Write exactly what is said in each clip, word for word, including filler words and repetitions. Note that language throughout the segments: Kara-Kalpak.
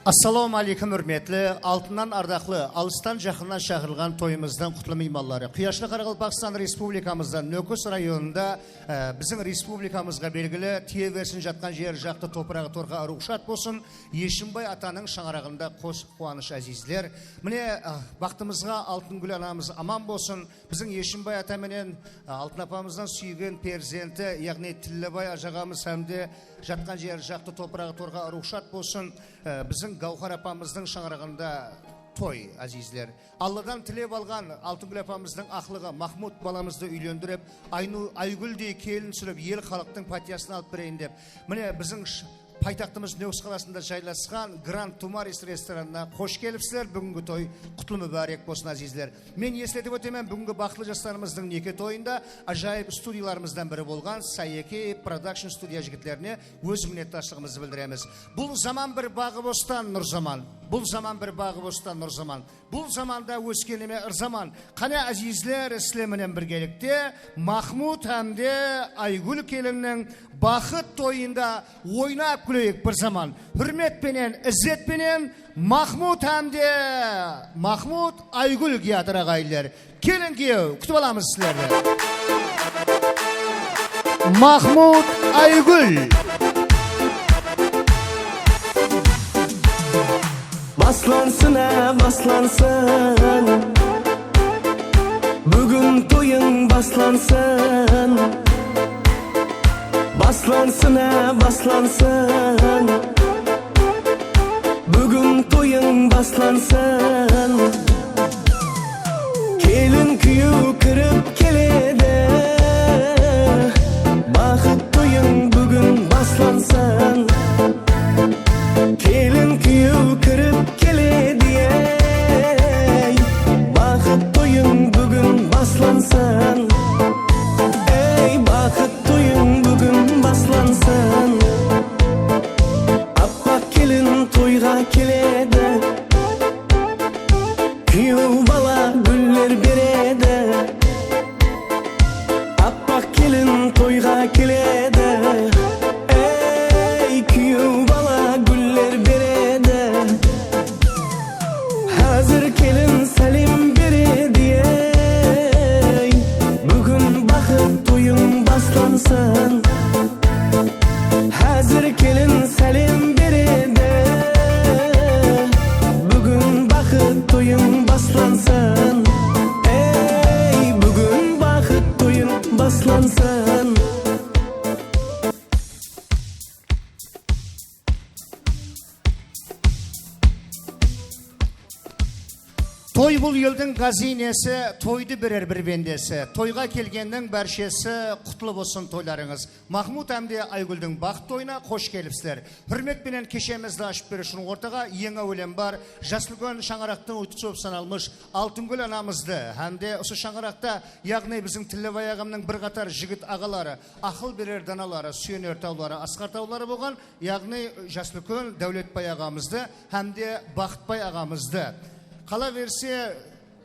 Assalawma áleykum, húrmetli, altınnan ardaqlı, alıstan jaqınnan shaqırılǵan toyımızdıń qutlı miymanları. Quyashlı Qaraqalpaqstan Respublikamızda Nókis rayonında, e, biziń respublikamızǵa belgili, tiye bersin jatqan jeri jaqtı, topıraǵı torqa ruwxshat bolsın, Eshimbaay atanıń shańaraǵında qos quwanısh, áziyzler. Mine, e, baxtımızǵa Altıngúl anamız aman bolsın. Biziń Eshimbaay ata menen, e, Altın apamızdan súygen perzenti, yaǵnıy Tillebay ájaǵamız hám de jatqan jeri jaqtı, topıraǵı torqa ruwxshat bolsın, e, biziń Gáwhar apamızdıń shańaraǵında toy, áziyzler. Alladan tilep alǵan Altıngúl apamızdıń aqlıǵı Mahmud balamızdı úylendirip, Aynu-, Aygúldey kelin túsirip, el-xalıqtıń pátiyasın alıp bereyin dep. Mine, biziń sh-, paytaxtımız Nókis qalasında jaylasqan Grand Tumaris restoranına xosh kelipsizler. Búgingi toy qutlı múbárek bolsın, áziyzler. Men esletip ótemen, búgingi baxıtlı jaslarımızdıń neke toyında ájayıp studiyalarımızdan biri bolǵan Sayeke Production studiya jigitlerine óz minnetdarshılıǵımızdı bildiremiz. Bul zaman bir baǵı bostan, nur zaman. Bul zaman bir baǵı bostan, nur zaman. Bul zamanda óskenime ırzaman. Qáne, áziyzler, sizler menen birgelikte Mahmud hám de Aygúl kelinniń baxıt toyında oynap kúleyik bir zaman. Húrmet penen, izzet penen Mahmud hám de Mahmud Aygúl kiyatır aǵayinler. Kelin kiyew, kútip alamız sizlerdi. Mahmud Aygúl. Baslansın-á, baslansın. Búgin toyıń baslansın. Baslansın-á, baslansın. Búgin toyıń baslansın. Kelin kúyew kirip keledi. Baxıt toyıń búgin baslansın. Kelin kúyew kirip keledi, ey. Baxıt toyıń búgin baslansın. Ey, baxıt toyıń búgin baslansın. Appaq kelin toyǵa keledi. Kúyew bala gúller beredi. Appaq kelin toyǵa keledi. Ey, kúyew bala gúller beredi. Házir kelin sálem beredi, ey. Búgin baxıt toyıń baslansın. Házir kelin sálem beredi. Búgin baxıt toyıń baslansın. Ey, búgin baxıt toyıń baslansın. Toy bul eldiń ǵáziynesi, toydı berer bir bendesi. Toyǵa kelgenniń bárshesi, qutlı bolsın toylarıńız. Mahmud hám de Aygúldiń baxıt toyına xosh kelipsizler. Húrmet penen keshemizdi ashıp beriw ushın ortaǵa eń áwelem bar Jasúlken shańaraqtıń úytisi bolıp sanalmısh Altıngúl anamızdı hám de usı shańaraqta, yaǵnıy biziń Tillebay aǵamnıń bir qatar jigit aǵaları, aqıl berer danaları, súyener tawları, asqar tawları bolǵan, yaǵnıy Jasúlken Dáwletbay aǵamızdı hám de Baxıtbay aǵamızdı. Qalaberse,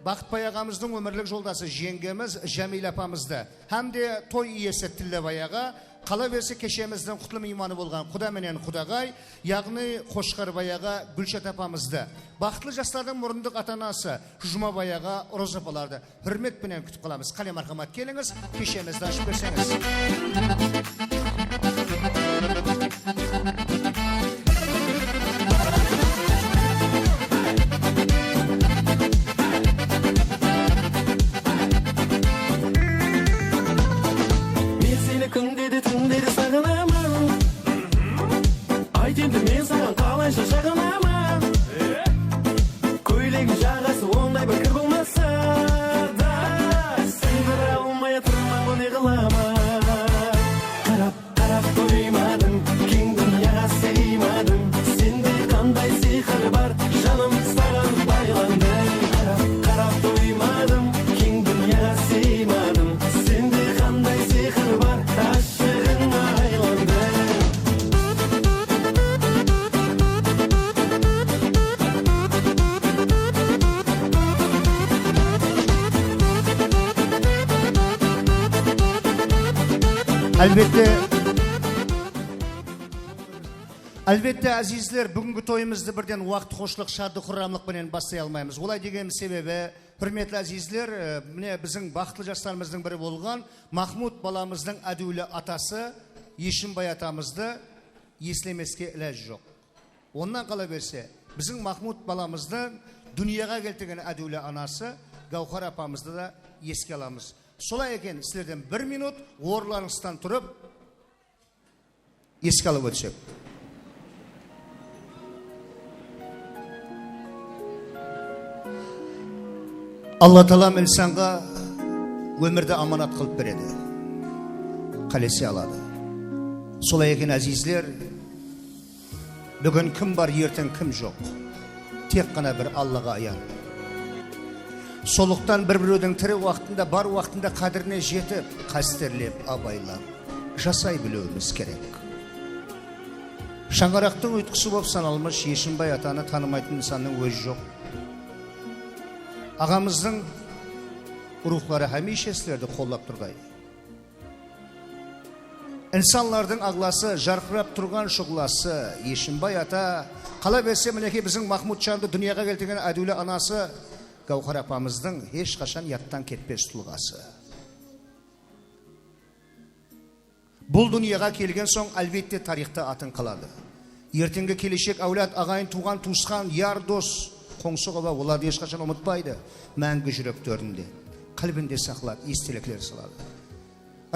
Baxıtbay aǵamızdıń ómirlik joldası jeńgemiz Jámiyla apamızdı hám de toy iyesi Tillebay aǵa, qalaberse keshemizdiń qutlı miymanı bolǵan quda menen qudaǵay, yaǵnıy Qoshqarbay aǵa Gúlshat apamızdı, baxıtlı jaslardıń murındıq ata-anası Jumabay aǵa Roza apalardı húrmet penen kútip qalamız. Qáne, marhamat, kelińiz, keshemizdi ashıp berseńiz. Men seni kúnde de, túnde de saǵınaman. Ayt endi, men saǵan qalaysa jaǵınaman. Kóylegiń jaǵası onday bir kir bolmasa da, sıydıra almay atırman ǵo, ne qılaman? Qarap, qarap toymadım, keń dúnyaǵa sıymadım. Sende qanday sıyqır bar, janım, saǵan baylandım. Qarap, qarap toymadım, keń dúnyaǵa sıymadım. Sende qanday sıyqır bar, ashıǵıńa aylandım. Álbette, Álbette, ázizler, búgingi toyımızdı birden waqıt xoshlık, shadlıq, húrramlıq penen baslay almaymız. Olay degenimiz sebebi, húrmetli ázizler, e, mine, biziń baxıtlı jaslarımızdıń biri bolǵan Mahmud balamızdıń ádiwli atası Eshimboy atamızdı eslemeske ilaj joq. Onnan qala berse, biziń Mahmud balamızdı dúnyaǵa keltirgen ádiwli anası Gáwhar apamızdı da eske alamız. Solay eken, sizlerden bir minut orınlarıńızdan turıp, eske alıp ótsek. Alla taalam insanǵa ómirdi amanat qılıp beredi. Qálese aladı. Solay eken, ázizler, búgin kim bar, erteń kim joq. Tek ǵana bir Allaǵa ayan. Sonlıqtan bir-birewdiń tiri waqtında, bar waqtında qádirine jetip, qásterlep, abaylap jasay biliwimiz kerek. Shańaraqtıń uyıtqısı bolıp sanalmısh Eshimboy atanı tanımaytın insannıń ózi joq. Aǵamızdıń ruwxları hámiyshe sizlerdi qollap turǵay. Insanlardıń aǵlası, jarqırap turǵan shuǵlası, Eshimboy ata, qala berse, minekey, biziń Mahmudjandı dúnyaǵa keltirgen ádiwli anası Gáwhar apamızdıń hesh qashan yadtan ketpes tulǵası. Bul dúnyaǵa kelgen soń, álbette, tariyxta atıń qaladı. Erteńgi keleshek áwlad, aǵayin, tuwǵan, tuwısqan, yar, dos, qońsı-qoba olardı hesh qashan umıtpaydı. Máńgi júrek tórinde, qálbinde saqlap, estelikler saladı.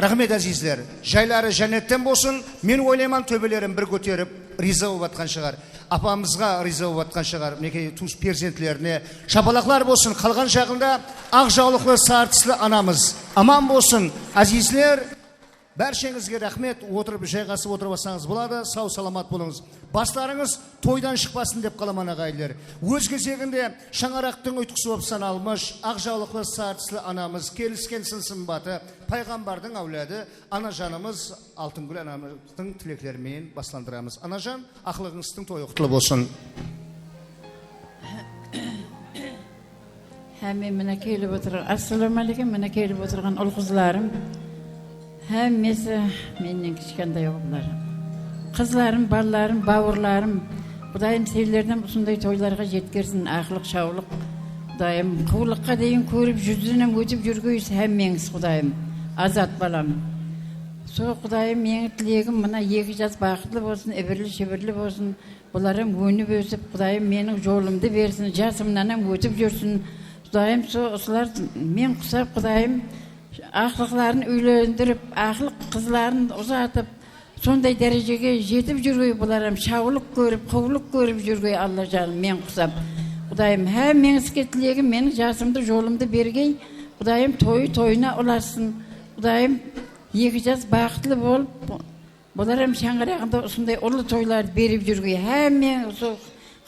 Raxmet, ázizler. Jayları jánnetten bolsın. Men oylayman, tóbelerin bir kóterip, riyza bolıp atqan shıǵar. Apamızǵa riyza bolıp atqan shıǵar. Minekey, tuwıs perzentlerine shapalaqlar bolsın. Qalǵan jaǵında aq jawlıqlı, sarı tisli anamız aman bolsın. Ázizler, bársheńizge raxmet. Otırıp, jayǵasıp otırıp alsańız boladı. Saw-salamat bolıńız. Baslarıńız toydan shıqpasın dep qalaman, aǵayinler. Óz gezeginde shańaraqtıń uyıtqısı bolıp sanalmısh aq jawlıqlı, sarı tisli anamız, kelisken sın-sımbatı, payǵambardıń áwladı, anajanımız Altıngúl anamızdıń tilekleri menen baslandıramız. Anajan, aqlıǵıńızdıń toyı qutlı bolsın. Hámme mine kelip otırǵan, assalawma áleykum, mine kelip otırǵan ul-qızlarım, hámmesi mennen kishkentay ulıwlar. Qızlarım, balalarım, bawırlarım, Qudayım senlerden usınday toylarǵa jetkersin, aqlıq, shawlıq. Qudayım, quwlıqqa deyin kórip, júzden hám ótip júrgeysiz hámmeńiz, Qudayım. Azat balam. Sol Qudayım, meniń tilegim, mına eki jas baxıtlı bolsın, ibirli-shibirli bolsın. Bular hám ónip ósip, Qudayım meniń jolımdı bersin, jasımnan hám ótip júrsin. Qudayım, so-, usılar men qusap, Qudayım aqlıqların úylendirip, aqlıq qızların uzatıp, sonday dárejege jetip júrgey, bular hám shawlıq kórip, quwlıq kórip júrgey, Alla janım, men qusap. Qudayım, hámmeńizge tilegim, meniń jasımdı, jolımdı bergey. Qudayım, toyı toyına ulassın. Qudayım, eki jas baxıtlı bolıp, Bular hám shańaraǵında usınday ullı toylardı berip júrgey, hámme usı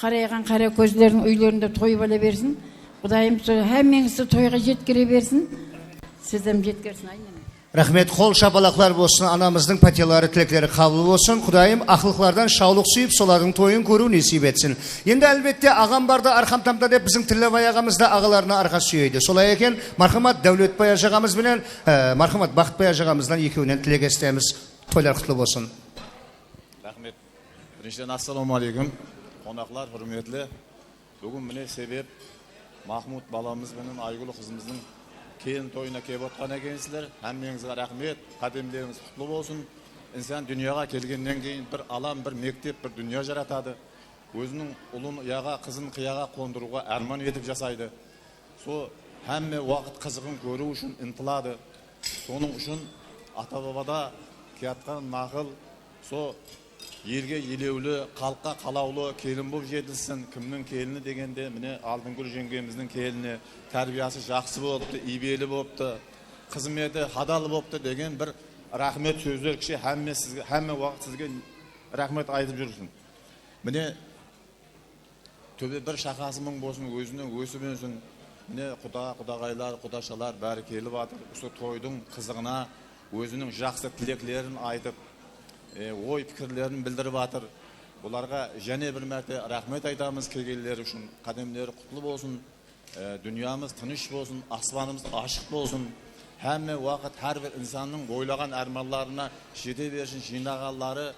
qarayǵan qara kózlerdiń úylerinde toy bola bersin. Qudayım sol hámmeńizdi toyǵa jetkere bersin. Siz hám jetkersin, aynana. Raxmet, qol shapalaqlar bolsın, anamızdıń pátiyaları, tilekleri qabıl bolsın. Qudayım aqlıqlardan shawlıq súyip, solardıń toyın kóriw nesiyp etsin. Endi, álbette, aǵam barda, arqam tamda dep biziń Tillebay aǵamız da aǵalarına arqa súyeydi. Solay eken, marhamat, Dáwletbay ajaǵamız benen, e, marhamat, Baxıtbay ajaǵamızdan ekewinen tilek esitemiz. Toylar qutlı bolsın. Raxmet. Birinshiden, assalawma áleykum. Qonaqlar, húrmetli. Búgin mine sebep Mahmud balamız benen Aygúl qızımızdıń kelin toyına kelip otqan ekensizler. Hámmeńizge raxmet. Qádemlerińiz qutlı bolsın. Insan dúnyaǵa kelgennen keyin bir alam, bir mektep, bir dúnya jaratadı. Óziniń ulın uyaǵa, qızın qıyaǵa qondırıwǵa árman etip jasaydı. Sol hámme waqıt qızıǵın kóriw ushın ıntıladı. Sonıń ushın ata-babada kiyatqan naqıl, sol elge elewli, xalıqqa qalawlı kelin bolıp jetilsin. Kimniń kelini degende, mine, Altıngúl jeńgemizdiń kelini, tárbiyası jaqsı bolıptı, iybeli bolıptı, xızmeti hadal bolıptı degen bir raxmet sózler kishi hámme sizge, hámme waqıt sizge raxmet aytıp júrsin. Mine, tóbe bir shaqası mıń bolsın, ózinen ósip ónsin. Mine, quda, qudaǵaylar, qudashalar bári kelip atır. Usı toydıń qızıǵına óziniń jaqsı tileklerin aytıp, e, oy-pikirlerin bildirip atır. Bularǵa jáne bir márte raxmet aytamız kelgenleri ushın. Qádemleri qutlı bolsın. E, dúnyamız tınısh bolsın, aspanımız ashıq bolsın. Hámme waqıt hár bir insannıń oylaǵan ármanlarına jete bersin, jıynaǵanları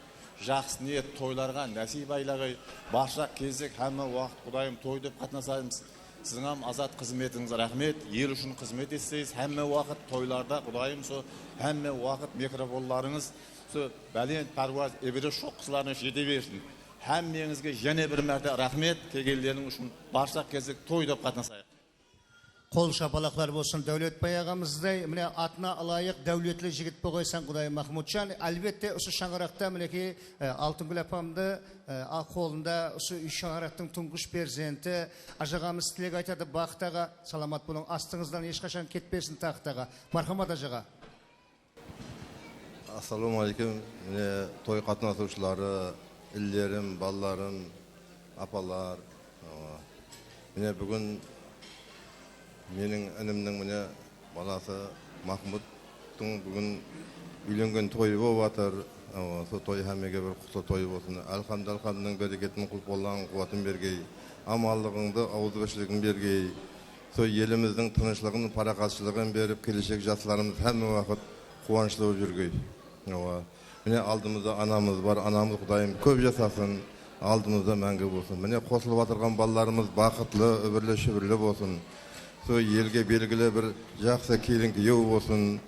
Jaqsı niyet toylarǵa násiyp aylaǵıy. Barsaq kelsek, hámme waqıt Qudayım toy dep qatnasamız. Siziń hám azat xızmetińiz raxmet. El ushın xızmet etseń, hámme waqıt toylarda Qudayım sol hámme waqıt mikrofonlarıńız sol bálent párwaz Everest shoqqıslarına jete bersin. Hámmeńizge jáne bir márte raxmet, kelgenleriń ushın barsaq kelsek toy dep qatnasayıq. Qol shapalaqlar bolsın Dáwletbay aǵamızday. Mine, atına ılayıq, dáwletli jigit bolıp qoysań, Qudayım, Mahmudjan. Álbette, usı shańaraqta, minekey, e, Altıngúl apamdı, e, a, qolında usı úy shańaraqtıń túngish perzenti, ajaǵamız tilek aytadı, Baxıt aǵa, salamat bolıń, astıńızdan hesh qashan ketpesin taxt aǵa. Marhamat, ajaǵa. Assalawma áleykum. Mine, toy qatnasıwshıları, inlerim, balalarım, apalar. Awa. Mine, búgin meniń inimniń, mine, balası Mahmudtıń búgin úylengen toyı bolıp atır. Awa, sol toy hámmege bir qutlı toy bolsın. Álhamdı, Álhamdıń bereketin, qul qollarıńa quwatın bergey. Amanlıǵıńdı, awızbirshiligiń bergey. Sol elimizdiń tınıshlıǵın, paraqatshılıǵın berip, keleshek jaslarımız hámme waqıt quwanıshlı bolıp júrgey. Awa. Mine, aldımızda anamız bar, anamız, Qudayım, kóp jasasın, aldımızda máńgi bolsın. Mine, qosılıp atırǵan balalarımız baxıtlı, úbirli-shúbirli bolsın. Sol elge belgili bir jaqsı kelin-kúyew bolsın.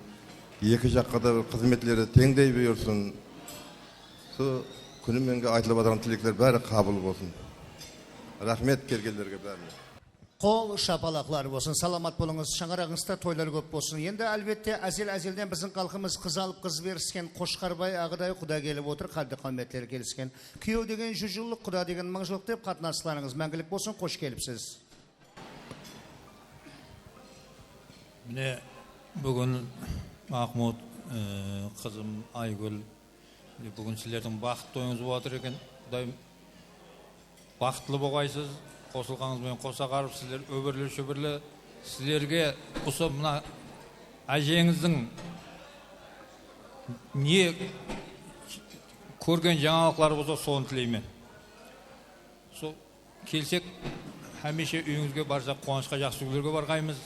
Eki jaqqa da bir xızmetleri teńdey buyırsın. Sol kúni menge aytılıp atırǵan tilekler bári qabıl bolsın. Raxmet kelgenlerge bárine. Qol shapalaqlar bolsın, salamat bolıńız, shańaraǵıńızda toylar kóp bolsın. Endi, álbette, ázel-ázelden biziń xalqımız qız alıp qız berisken, Qoshqarbay aǵaday quda kelip otır, qáddi-qámetleri kelisken. Kúyew degen júz jıllıq, quda degen mıń jıllıq dep qatnasıqlarıńız máńgilik bolsın, xosh kelipsiz. Mine, búgin Mahmud, e, qızım Aygúl, mine, búgin sizlerdiń baxıtlı toyıńız bolıp atır eken. Qudayım baxıtlı bolǵaysız, qosılǵanıńız benen qosa aqarıp, sizler óbirli-shóbirli, sizlerge usı mına ájeńizdiń ne kórgen jańalıqları bolsa, sonı tileymen. Sol kelsek, hámiyshe úyińizge barsaq, quwanıshqa, jaqsı kúnlerge barǵaymız.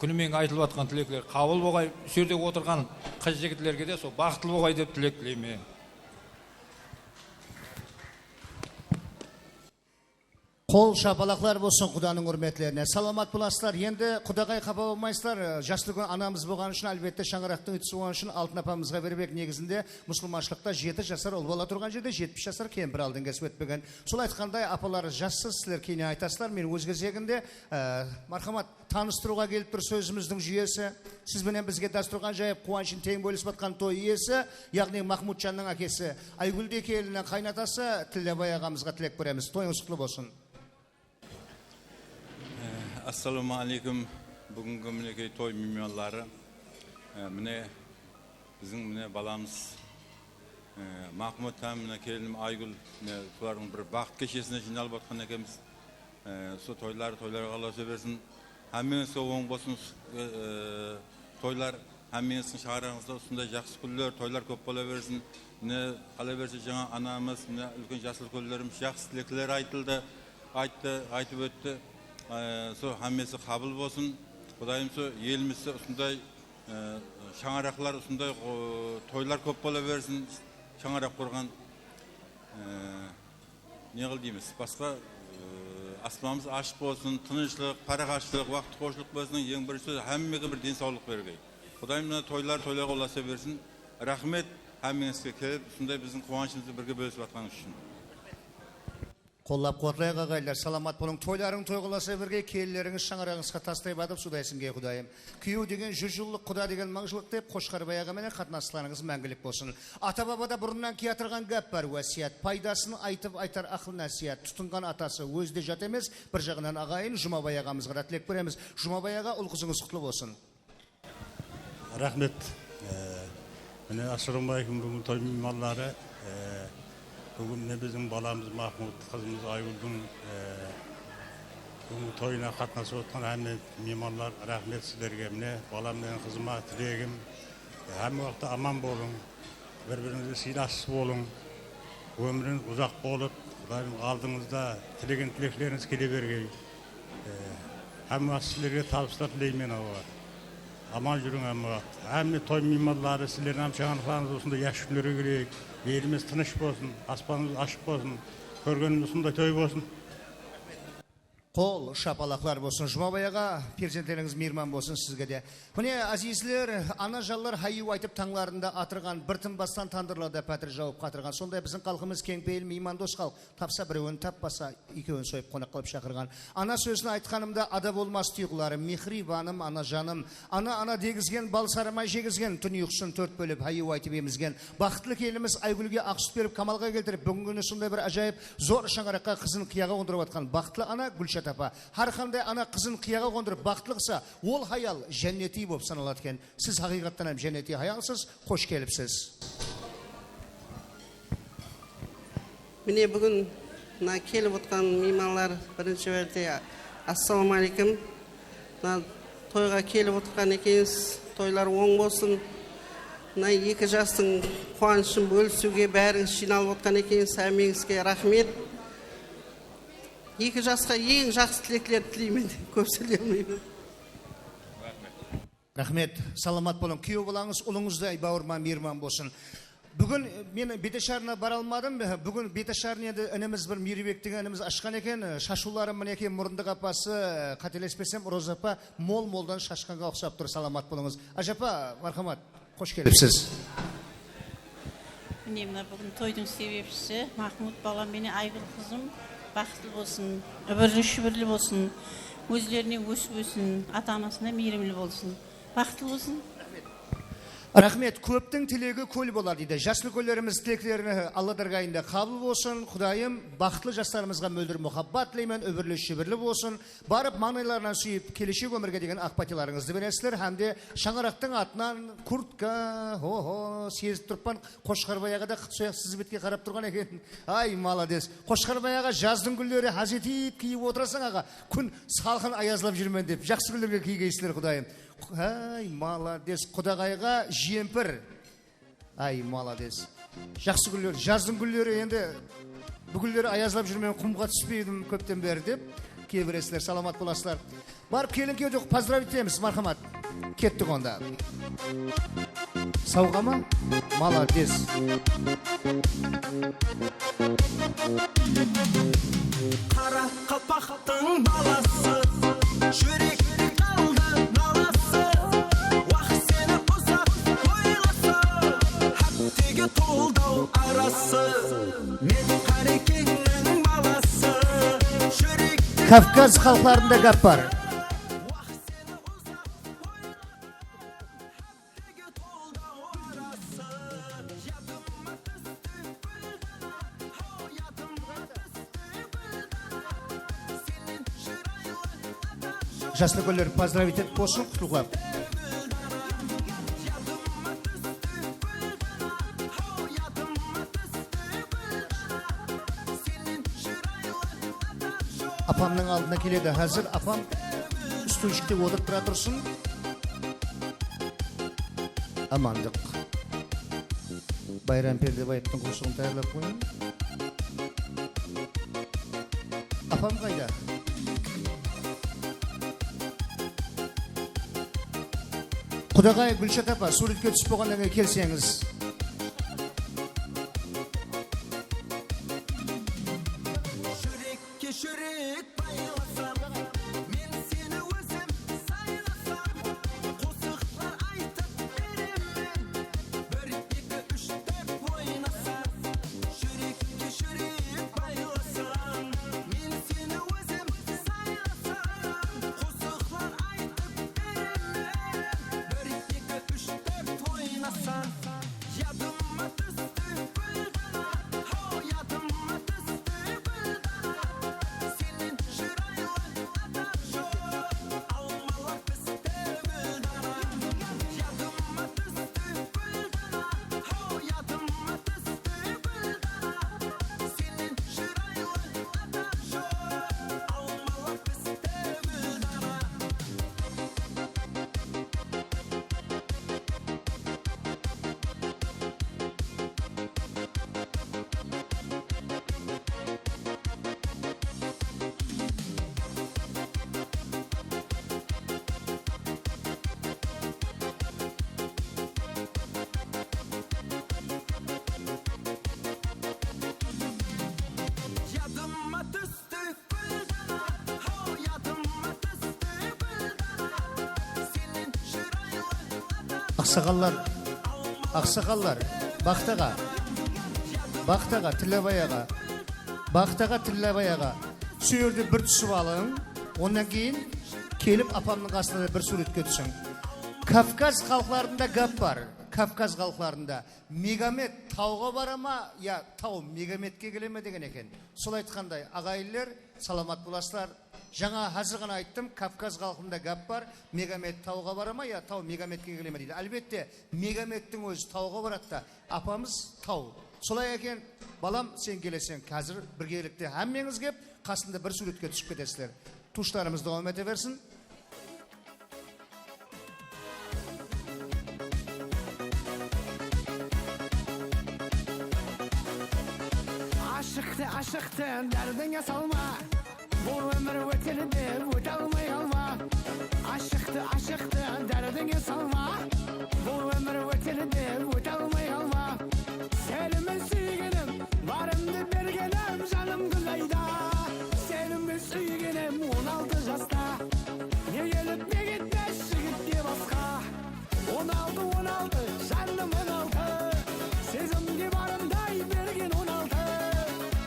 Kúni menge aytılıp atqan tilekler qabıl bolǵay, usı jerde otırǵan qız-jigitlerge de sol baxıtlı bolǵay dep tilek tileymen. Qol shapalaqlar bolsın qudanıń húrmetlerine. Salamat bolasızlar. Endi, qudaǵay, qapa bolmaysızlar. Jaslı kún anamız bolǵanı ushın, álbette, shańaraqtıń úytisi bolǵanı ushın Altın apamızǵa berip edik. Negizinde, musılmanshılıqta jeti jasar ul bala turǵan jerde jetpis jasar kempir aldın kesip ótpegen. Sol aytqanday, apalar, jassız, sizler keyin aytasızlar. Men óz gezegimde, e, marhamat, tanıstırıwǵa kelip tur sózimizdiń júyesi. Siz benen bizge dástúrxan jayıp, quwanıshın teń bólisip atqan toy iyesi, yaǵnıy Mahmudjanıń ákesi Aygúldey kelininiń qaynatası Tillabay aǵamızǵa tilek beremiz. Toyıńız qutlı bolsın. Assalawma áleykum. Búgingi, minekey, toy miymanları. E, mine, biziń, mine, balamız, e, Mahmud hám, mine, kelinim Aygúl, mine, bulardıń bir baxıt keshesine jıynalıp atqan ekenbiz. E, usı toylar toylarǵa ulaza bersin. Hámmeńizge oń bolsın, e, e, toylar. Hámmeńizdiń shańaraǵıńızda usınday jaqsı kúnler, toylar kóp bola bersin. Mine, qala berse, jańa anamız, mine, úlken jaslı úlkenlerimiz jaqsı tilekler aytıldı, ayttı, aytıp ótti. E, sol hámmesi qabıl bolsın. Qudayım sol elimizde usınday, e, shańaraqlar, usınday, o, toylar kóp bola bersin. Shańaraq qurǵan, e, ne qıl deymiz, basqa, e, aspanımız ashıq bolsın, tınıshlıq, paraqatshılıq, waqıtxorshılıq bolsın, eń birinshi sóz, hámmege bir densawlıq bergey. Qudayım mına toylar toylarǵa ulaza bersin. Raxmet, hámmeńizge kelip, usınday biziń quwanıshımızdı birge bólisip atqanıńız ushın. Qollap-quwatlayıq, aǵayinler, salamat bolıń. Toylarıń toyǵa ulaza bergey, kelinlerińiz shańaraǵıńızǵa tastay batıp suwday sińgey, Qudayım. Kúyew degen júz jıllıq, quda degen mıń jıllıq dep, Qoshqarbay aǵa menen qatnasıqlarıńız máńgilik bolsın. Ata-babada burınnan kiyatırǵan gáp bar, wásiyat. Paydasın aytıp aytar aqıl násiyat. Tutınǵan atası ózi de jat emes, bir jaǵınan aǵayin Jumabay aǵamızǵa da tilek beremiz. Jumabay aǵa, ul-qızıńız qutlı bolsın. Raxmet. E, mine, assalawma áleykum, búgin toy miymanları. E, búgin mine biziń balamız Mahmud, qızımız Aygúldiń, e, búgingi toyına qatnasıp otqan hámme miymanlar, raxmet sizlerge. Mine, balam menen qızıma tilegim, e, hámme waqıtta aman bolıń, bir-birińizge sıylasıs bolıń, ómirińiz uzaq bolıp, Qudayım aldıńızda tilegen tileklerińiz kele bergey. E, hámme waqıt sizlerge tabıslar tileymen, awa. Aman júriń hámme waqıt. Hámme toy miymanları, sizlerdiń hám shańaraqlarıńız usınday jaqsı kúnlerge keleyik. Elimiz tınısh bolsın, aspanımız ashıq bolsın, kórgenimiz usınday toy bolsın. Qol shapalaqlar bolsın. Jumabay aǵa, perzentlerińiz miyirman bolsın sizge de. Mine, ázizler, anajanlar háyyiw aytıp, tańlarında atırǵan, bir tınbastan tandırlarda pátir jawıp qatırǵan. Sonday biziń xalqımız keńpeyil, miymandos xalıq. Tapsa birewin, tappasa ekewin soyıp qonaq qılıp shaqırǵan. Ana sózin aytqanımda ada bolmas tuyıqlarım, mehribanım, anajanım. Ana, ana degizgen, bal sarımay jegizgen, tún uyqısın tórt bólip, háyyiw aytıp emizgen. Baxıtlı kelinimiz Aygúlge aq sút berip, kamalǵa keltirip, búgingi kúni sonday bir ájayıp zor shańaraqqa qızın qıyaǵa qondırıp atqan baxıtlı ana Gúlshat apa. Hár qanday ana qızın qıyaǵa qondırıp baxıtlı qılsa, ol hayal jánnetiy bolıp sanaladı eken. Siz haqıyqattan hám jánnetiy hayalsız, xosh kelipsiz. Mine, búgin mına kelip otqan miymanlar, birinshi márte, assalawma áleykum. Mına toyǵa kelip otırǵan ekensiz, toylar oń bolsın. Mına eki jastıń quwanıshın bólisiwge bárińiz jıynalıp otqan ekensiz, hámmeńizge raxmet. Eki jasqa eń jaqsı tileklerdi tileymen, kóp sóyley almayman. Raxmet, salamat bolıń. Kúyew balańız ulıńızday bawırma, miyirman bolsın. Búgin, e, men Betesharına bara almadım. Búgin Betesharın endi inimiz bir Miyirbek degen inimiz ashqan eken. E, shashıwları, minekey, murındıq apası, e, qátelespesem, Roza apa mol-moldan shashqanǵa uqsap tur. Salamat bolıńız. Ájapa, marhamat, xosh kelipsiz. Mine, mına búgin toydıń sebepshisi Mahmud balam menen Aygúl qızım baxıtlı bolsın, úbirli-shúbirli bolsın, ózlerine ósip óssin, ata-anasına miyirimli bolsın. Baxıtlı bolsın. Raxmet. Kóptiń tilegi kól bolar, deydi. Jas úlkenlerimiz tilekleri Alla dárgayında qabıl bolsın. Qudayım, baxıtlı jaslarımızǵa móldir muhabbat tileymen, úbirli-shúbirli bolsın. Barıp, mańlaylarınan súyip, keleshek ómirge degen aq paytalarıńızdı beresizler. Hám de shańaraqtıń atınan kurtka, ho-ho, sezip turıppan, Qoshqarbay aǵa da soyaq siz betke qarap turǵan eken. Ay, malades. Qoshqarbay aǵa, jazdıń kúnleri ház etip kiyip otırasań, aǵa. Kún salqın, ayazlap júrmen dep. Jaqsı kúnlerge kiygeysizler, Qudayım. Ay, malades. Qudaǵayǵa jempir. Ay, malades. Jaqsı kúnler, jazdıń kúnleri endi, búginleri ayazlap júrmen, qumǵa túspeydim kópten beri dep, kiyberesizler, salamat bolasızlar. Barıp kelin kewde pozdravit etemiz, marhamat. Kettik onda. Sawǵa ma? Malades. Qara qalpaqtıń balası, júrekte qaldı nalası. Wah, seni uzaq oylasam, háptege toldaw arası. Men Qarekeńniń balası, júrekte Kavkaz xalıqlarında gáp bar. Jaslı kúnler pozdravit etip bolsın, qutlıqlap. Apamnıń aldına keledi házir. Apam stulshikte otırıp tura tursın. Amandıq. Bayram Perdebaevtıń qosıǵın tayarlap qoyıń. Apam qayda? Qudaǵay, Gúlshat apa, súwretke túsip bolǵannan keyin kelseńiz. Júrekke júrek baylasam, men seni ózim saylasam, qosıqlar aytıp beremen. Bir, eki, úsh, tórt oynasam, júrekke júrek baylasam, men seni ózim saylasam, qosıqlar aytıp beremen. Bir, eki, úsh, tórt oynasam. Aqsaqallar, aqsaqallar, Baxıt aǵa, Baxıt aǵa, Tillabay aǵa, Baxıt aǵa, Tillabay aǵa, usı jerde bir túsip alıń, onnan keyin kelip apamnıń qasında da bir súwretke túsiń. Kavkaz xalıqlarında gáp bar, Kavkaz xalıqlarında. Megamet tawǵa bara ma, ya taw Megametke kele me degen eken. Sol aytqanday, aǵayinler, salamat bolasızlar. Jańa házir ǵana ayttım, Kavkaz xalqında gáp bar, Megamet tawǵa bara ma, ya taw Megametke kele me deydi. Álbette, Megamettiń ózi tawǵa baradı da, apamız taw. Solay eken, balam, sen keleseń, házir birgelikte hámmeńiz kep, qasında bir súwretke túsip ketesizler. Tuwıslarımız dawam ete bersin. Ashıqtı, ashıqtı, dárdińe salma. Bul ómir óter dep óte almay qalma. Ashıqtı, ashıqtı, dárdińe salma. Bul ómir óter dep óte almay qalma. Senimen súygenim, barımdı bergenim, janım gúl ayda. Senimen súygenim, on altı jasta. Ne kelip, ne ketpes jigit te basqa. On altı, on altı, janım on altı. Sezimge barımday bergen on altı.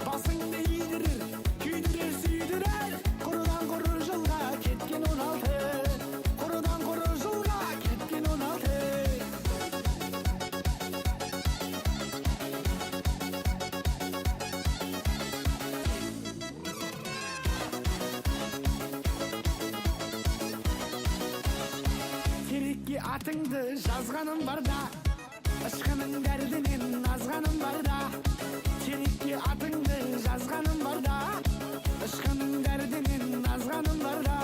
Basıńdı iydirir, kúydirer, súydirer. Qurıdan qurı jılǵa ketken on altı. Qurıdan qurı jılǵa ketken on altı. Terekke atıńdı jazǵanım bar da, ıshqınıń dárdinen azǵanım bar da. Terekke atıńdı jazǵanım bar da, ıshqınıń dárdinen azǵanım bar da.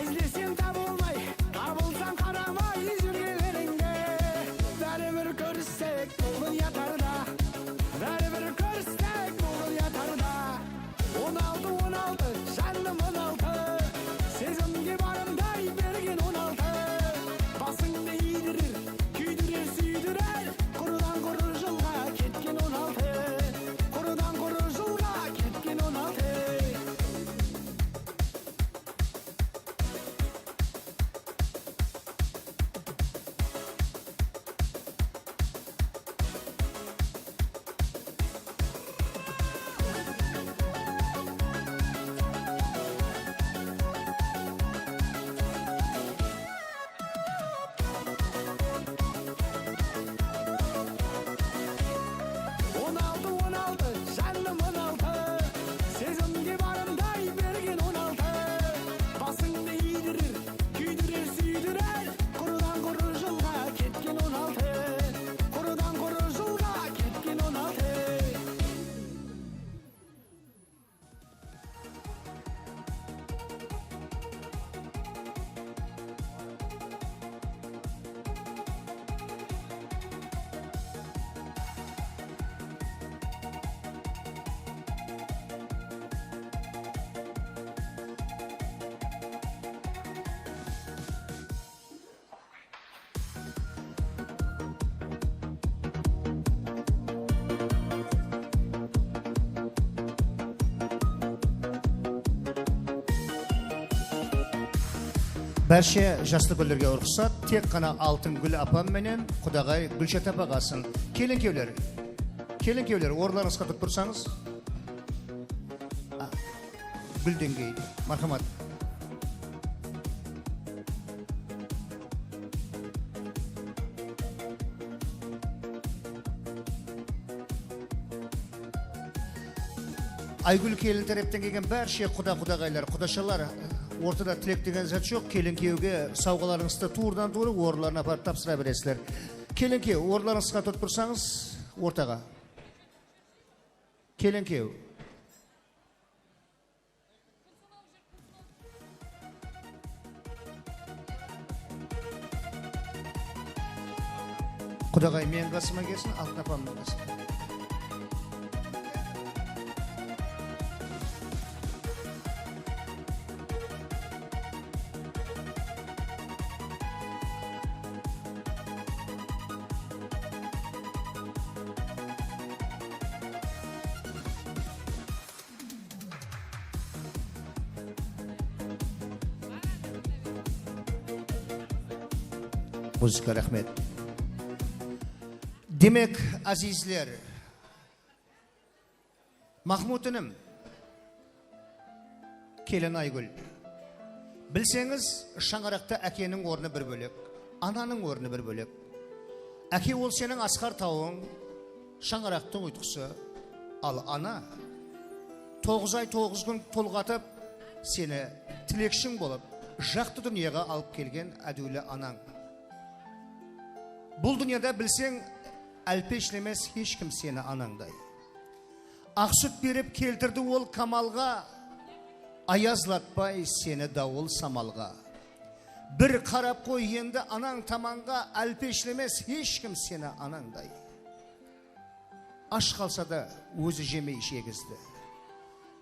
Izlesem tabılmay, tabılsań qaramay júrgenlerińdi. Báribir kórissek, búgin yatarda. Báribir kórissek, búgin yatarda. On altı, on altı, janım on altı. Sezimge barımday bergen on altı. Basıńdı iydirir, kúydirer, súydirer. Qurıdan qurı jılǵa ketken on altı. Qurıdan qurı jılǵa ketken on altı. On altı, on altı, janım on altı. Sezimge barımday bergen on altı. Basıńdı iydirir, kúydirer, súydirer. Qurıdan qurı jılǵa ketken on altı. Qurıdan qurı jılǵa ketken on altı. Bárshe jaslı gúllerge ruxsat, tek ǵana Altın Gúl apam menen qudaǵay Gúlshat apa qalsın. Kelinkewler, kelinkewler, orınlarıńızǵa turıp tursańız. A, Gúl Deńgey, marhamat. Aygúl kelin tárepten kelgen bárshe quda-qudaǵaylar, qudashalar, ortada tilek degen zat joq. Kelin kúyewge sawǵalarıńızdı tuwrıdan-tuwrı orınlarına aparıp tapsıra beresizler. Kelin kúyew, orınlarıńızǵa turıp tursańız, ortaǵa. Kelin kúyew. Qudaǵay meniń qasıma kelsin, Altın apamnıń qasına. Muzıka, raxmet. Demek, ázizler, Mahmud inim, kelin Aygúl, bilseńiz, shańaraqta ákeniń ornı bir bólek, ananıń ornı bir bólek. Áke, ol seniń asqar tawıń, shańaraqtıń uyıtqısı. Al ana, toǵız ay toǵız kún tolǵatıp, seni tilekshiń bolıp, jaqtı dúnyaǵa alıp kelgen ádiwli anań. Bul dúnyada, bilseń, álpeshlemes hesh kim seni anańday. Aq sút berip keltirdi ol kamalǵa, ayazlatpay seni dawıl samalǵa. Bir qarap qoy endi anań tamanǵa, álpeshlemes hesh kim seni anańday. Ash qalsa da, ózi jemey jegizdi.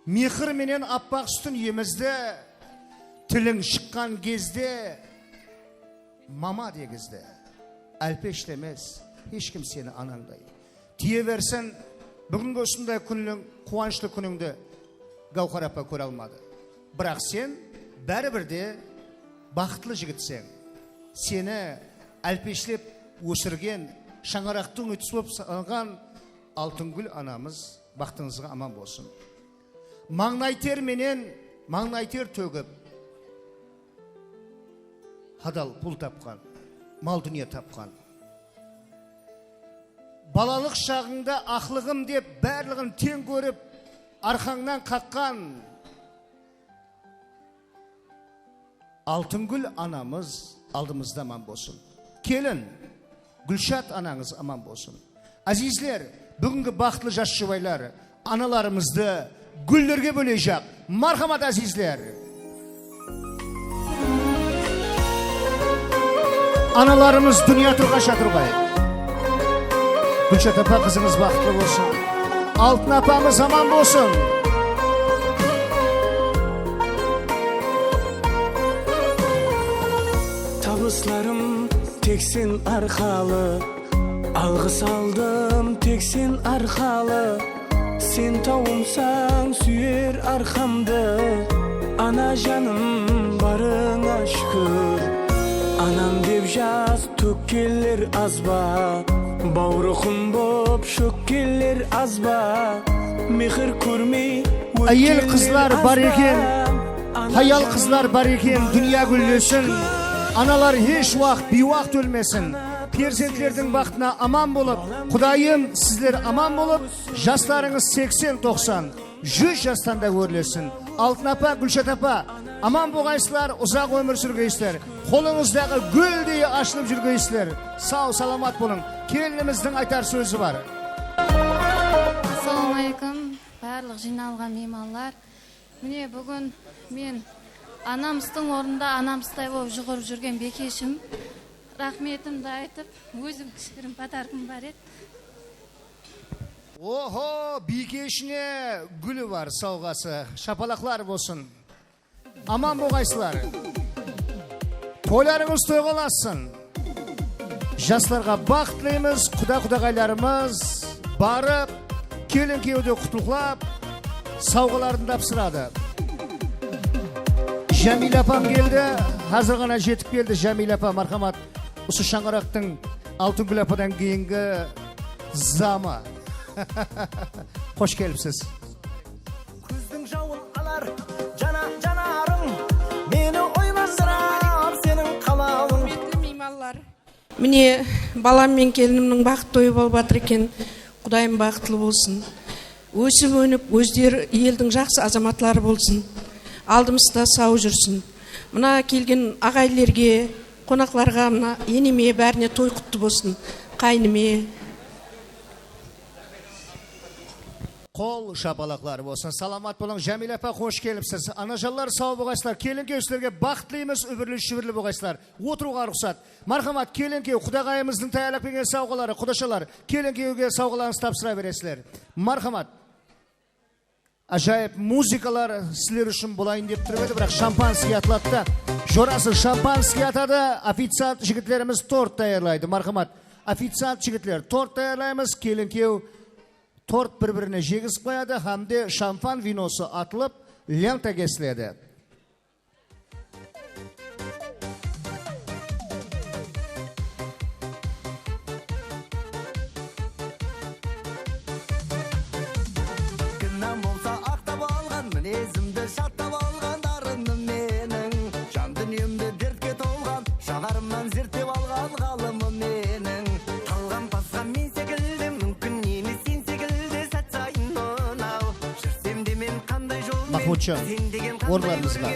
Mehir menen appaq sútin emizdi. Tiliń shıqqan gezde mama degizdi. Álpeshlemes hesh kim seni anańday. Tiye bersin, búgingi usınday kúnniń, quwanıshlı kúnińdi Gáwhar apa kóre almadı. Biraq sen báribir de baxıtlı jigitseń. Seni álpeshlep ósirgen, shańaraqtıń úytisi bolıp salǵan Altıngúl anamız baxtıńızǵa aman bolsın. Mańlay ter menen, mańlay ter tógip, hadal pul tapqan, mal-dúnya tapqan. Balalıq shaǵıńda aqlıǵım dep, barlıǵın teń kórip, arqańnan qaqqan Altıngúl anamız aldımızda aman bolsın. Kelin, Gúlshat anańız aman bolsın. Ázizler, búgingi baxıtlı jas jubaylar analarımızdı gúllerge bóleyjaq. Marhamat, ázizler! Analarımız dúnya turǵansha turǵay. Gúlshat apa, qızıńız baxıtlı bolsın. Altın apamız aman bolsın. Tabıslarım tek sen arqalı, alǵıs aldım tek sen arqalı. Sen tawımsań súyer arqamdı, ana janım, barıńa shúkir. Anam dep jas tókkenler az ba? Bawrı qum bop shókkenler az ba? Mehir kórmey ótkenler az ba? Áyel-qızlar bar eken, hayal-qızlar bar eken, dúnya gúllesin. Analar hesh waqıt biywaqıt ólmesin. Perzentlerdiń baxtına aman bolıp, Qudayım, sizler aman bolıp, jaslarıńız seksen, toqsan, júz jastan da órlesin. Altın apa, Gúlshat apa, aman bolǵaysızlar, uzaq ómir súrgeysizler. Qolıńızdaǵı gúldey ashılıp júrgeysizler. Saw, salamat bolıń. Kelinimizdiń aytar sózi bar. Assalawma aleykum, barlıq jıynalǵan miymanlar. Mine, búgin men anamızdıń ornında anamızday bolıp juǵırıp júrgen Biykeshim. Raxmetimdi aytıp, ózim kishkirim podarkam bar edi. Oho, Biykeshine gúli bar sawǵası. Shapalaqlar bolsın. Aman bolǵaysızlar. Toylarıńız toyǵa ulassın. Jaslarǵa baxıt tileymez, quda-qudaǵaylarımız barıp, kelin-kúyewdi qutlıqlap, sawǵaların tapsıradı. Jámiyla apam keldi, házir ǵana jetip keldi. Jámiyla apa, marhamat, usı shańaraqtıń Altıngúl apadan keyingi zamı. Xosh kelipsiz. Kúzdiń jawın alar jana janarıń, meni oylandırıp seniń qalawıń. Húrmetli miymanlar. Mine, balam menen kelinimniń baxıt toyı bolıp atır eken. Qudayım baxıtlı bolsın. Ósip-ónip, ózleri eldiń jaqsı azamatları bolsın. Aldımızda saw júrsin. Mına kelgen aǵayinlerge, qonaqlarǵa, mına eneme, bárine toy qutlı bolsın. Qáyinime. Qol shapalaqlar bolsın. Salamat bolıń, Jámiyla apa, xosh kelipsiz. Anajanlar, saw bolǵaysızlar. Kelin-kúyew, sizlerge baxıt tileymez, úbirli-shúbirli bolǵaysızlar. Otırıwǵa ruxsat. Marhamat, kelin-kúyew, qudaǵayımızdıń tayarlap kelgen sawǵaları, qudashalar, kelin-kúyewge sawǵalarıńızdı tapsıra beresizler. Marhamat. Ájayıp muzıkalar sizler ushın bolayın dep turıp edi, biraq shampanskiy atlattı. Jorası shampanskiy atadı, oficiant jigitlerimiz tort tayarlaydı. Marhamat, oficiant jigitler, tort tayarlaymız, kelin-kúyew tort bir-birine jegizip qoyadı hám de shampan vinosı atılıp, lenta kesiledi. Xocham, orınlarımızǵa.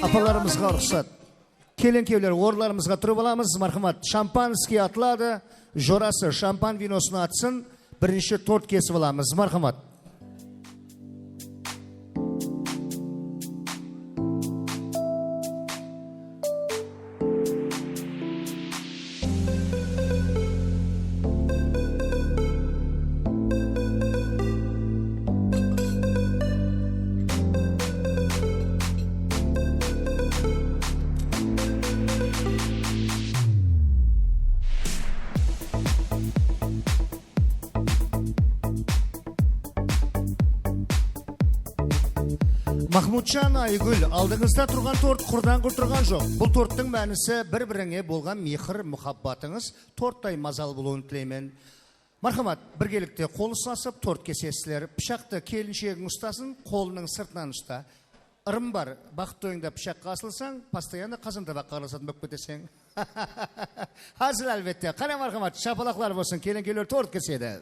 Apalarımızǵa ruxsat. Kelin-kúyevler, orınlarımızǵa turıp alamız. Marhamat, şampanskiy atıladı. Jorası şampan vinosın atsın. Birinshi tort kesip alamız. Marhamat. Mahmudjan, Aygúl, aldıńızda turǵan tort qurdan qur turǵan joq. Bul torttıń mánisi bir-birińe bolǵan mehir, muhabbatıńız torttay mazalı bolıwın tileymen. Marhamat, birgelikte qol uslasıp tort kesesizler. Pıshaqtı kelinshegiń ustasın, qolınıń sırtınan usta. Irım bar, baxıt toyıńda pıshaqqa asılsań, postoyanno qazan-tabaqqa aralasatın bolıp keteseń. Házil, álbette. Qáne, marhamat, shapalaqlar bolsın, kelin-kúyevler tort kesedi.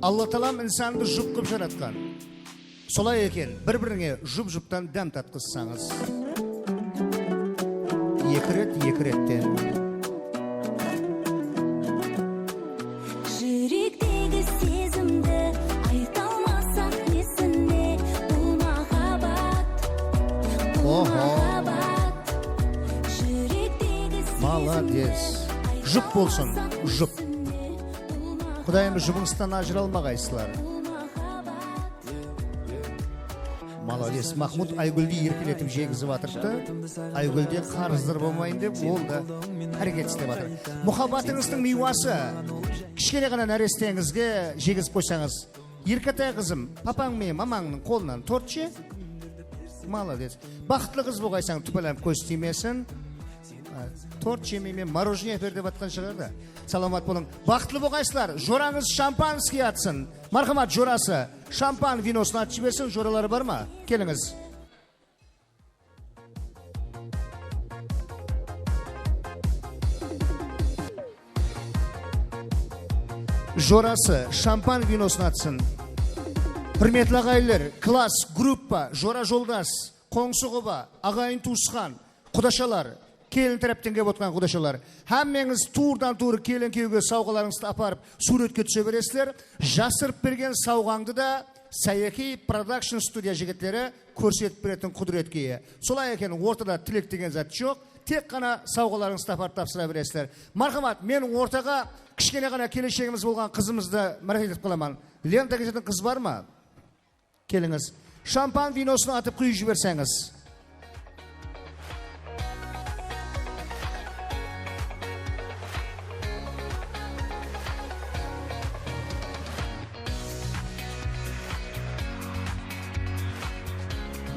Alla taalam insandı jup qılıp jaratqan. Solay eken, bir-birińe jup-juptan dám tatqızsańız. Eki ret, eki retten. Júrektegi sezimdi ayta almasaq nesine? Bul mahabbat, bul mahabbat. Júrektegi sezimdi. Молодец. Jup bolsın, jup. Qudayımız jubıńızdan ajıralmaǵaysızlar. Молодец, Mahmud Aygúldi erkeletip jegizip atırıptı. Aygúlde qarızlar bolmayın dep, ol da háreket islep atır. Muhabbatıńızdıń miywası. Kishkene ǵana náresteńizge jegizip qoysańız. Erketay qızım, papań menen mamańnıń qolınan tort je. Молодец. Baxıtlı qız bolǵaysań, tupalap kóz tiymesin. Tort jemeymen, morojnıy áper dep atqan shıǵar da. Salamat bolıń. Baxıtlı bolǵaysızlar. Jorańız şampanskiy atsın. Marhamat, jorası. Şampan vinosın atıp jibersin. Joraları bar ma? Kelińiz. Jorası şampan vinosın atsın. Húrmetli aǵayinler, klass, gruppa, jora-joldas, qońsı-quba, aǵayin-tuwısqan, qudashalar, kelin tárepten kelip otırǵan qudashalar, hámmeńiz tuwrıdan-tuwrı kelin-kúyewge sawǵalarıńızdı aparıp, súwretke túse beresizler. Jasırıp bergen sawǵańdı da Sayakiy Production studiya jigitleri kórsetip beretin qúdiretke iye. Solay eken, ortada tilek degen zat joq. Tek ǵana sawǵalarıńızdı aparıp tapsıra beresizler. Marhamat, men ortaǵa kishkene ǵana keleshegimiz bolǵan qızımızdı márhamat etip qalaman. Lenta kesetin qız bar ma? Kelińiz. Şampan vinosın atıp quyıp jiberseńiz.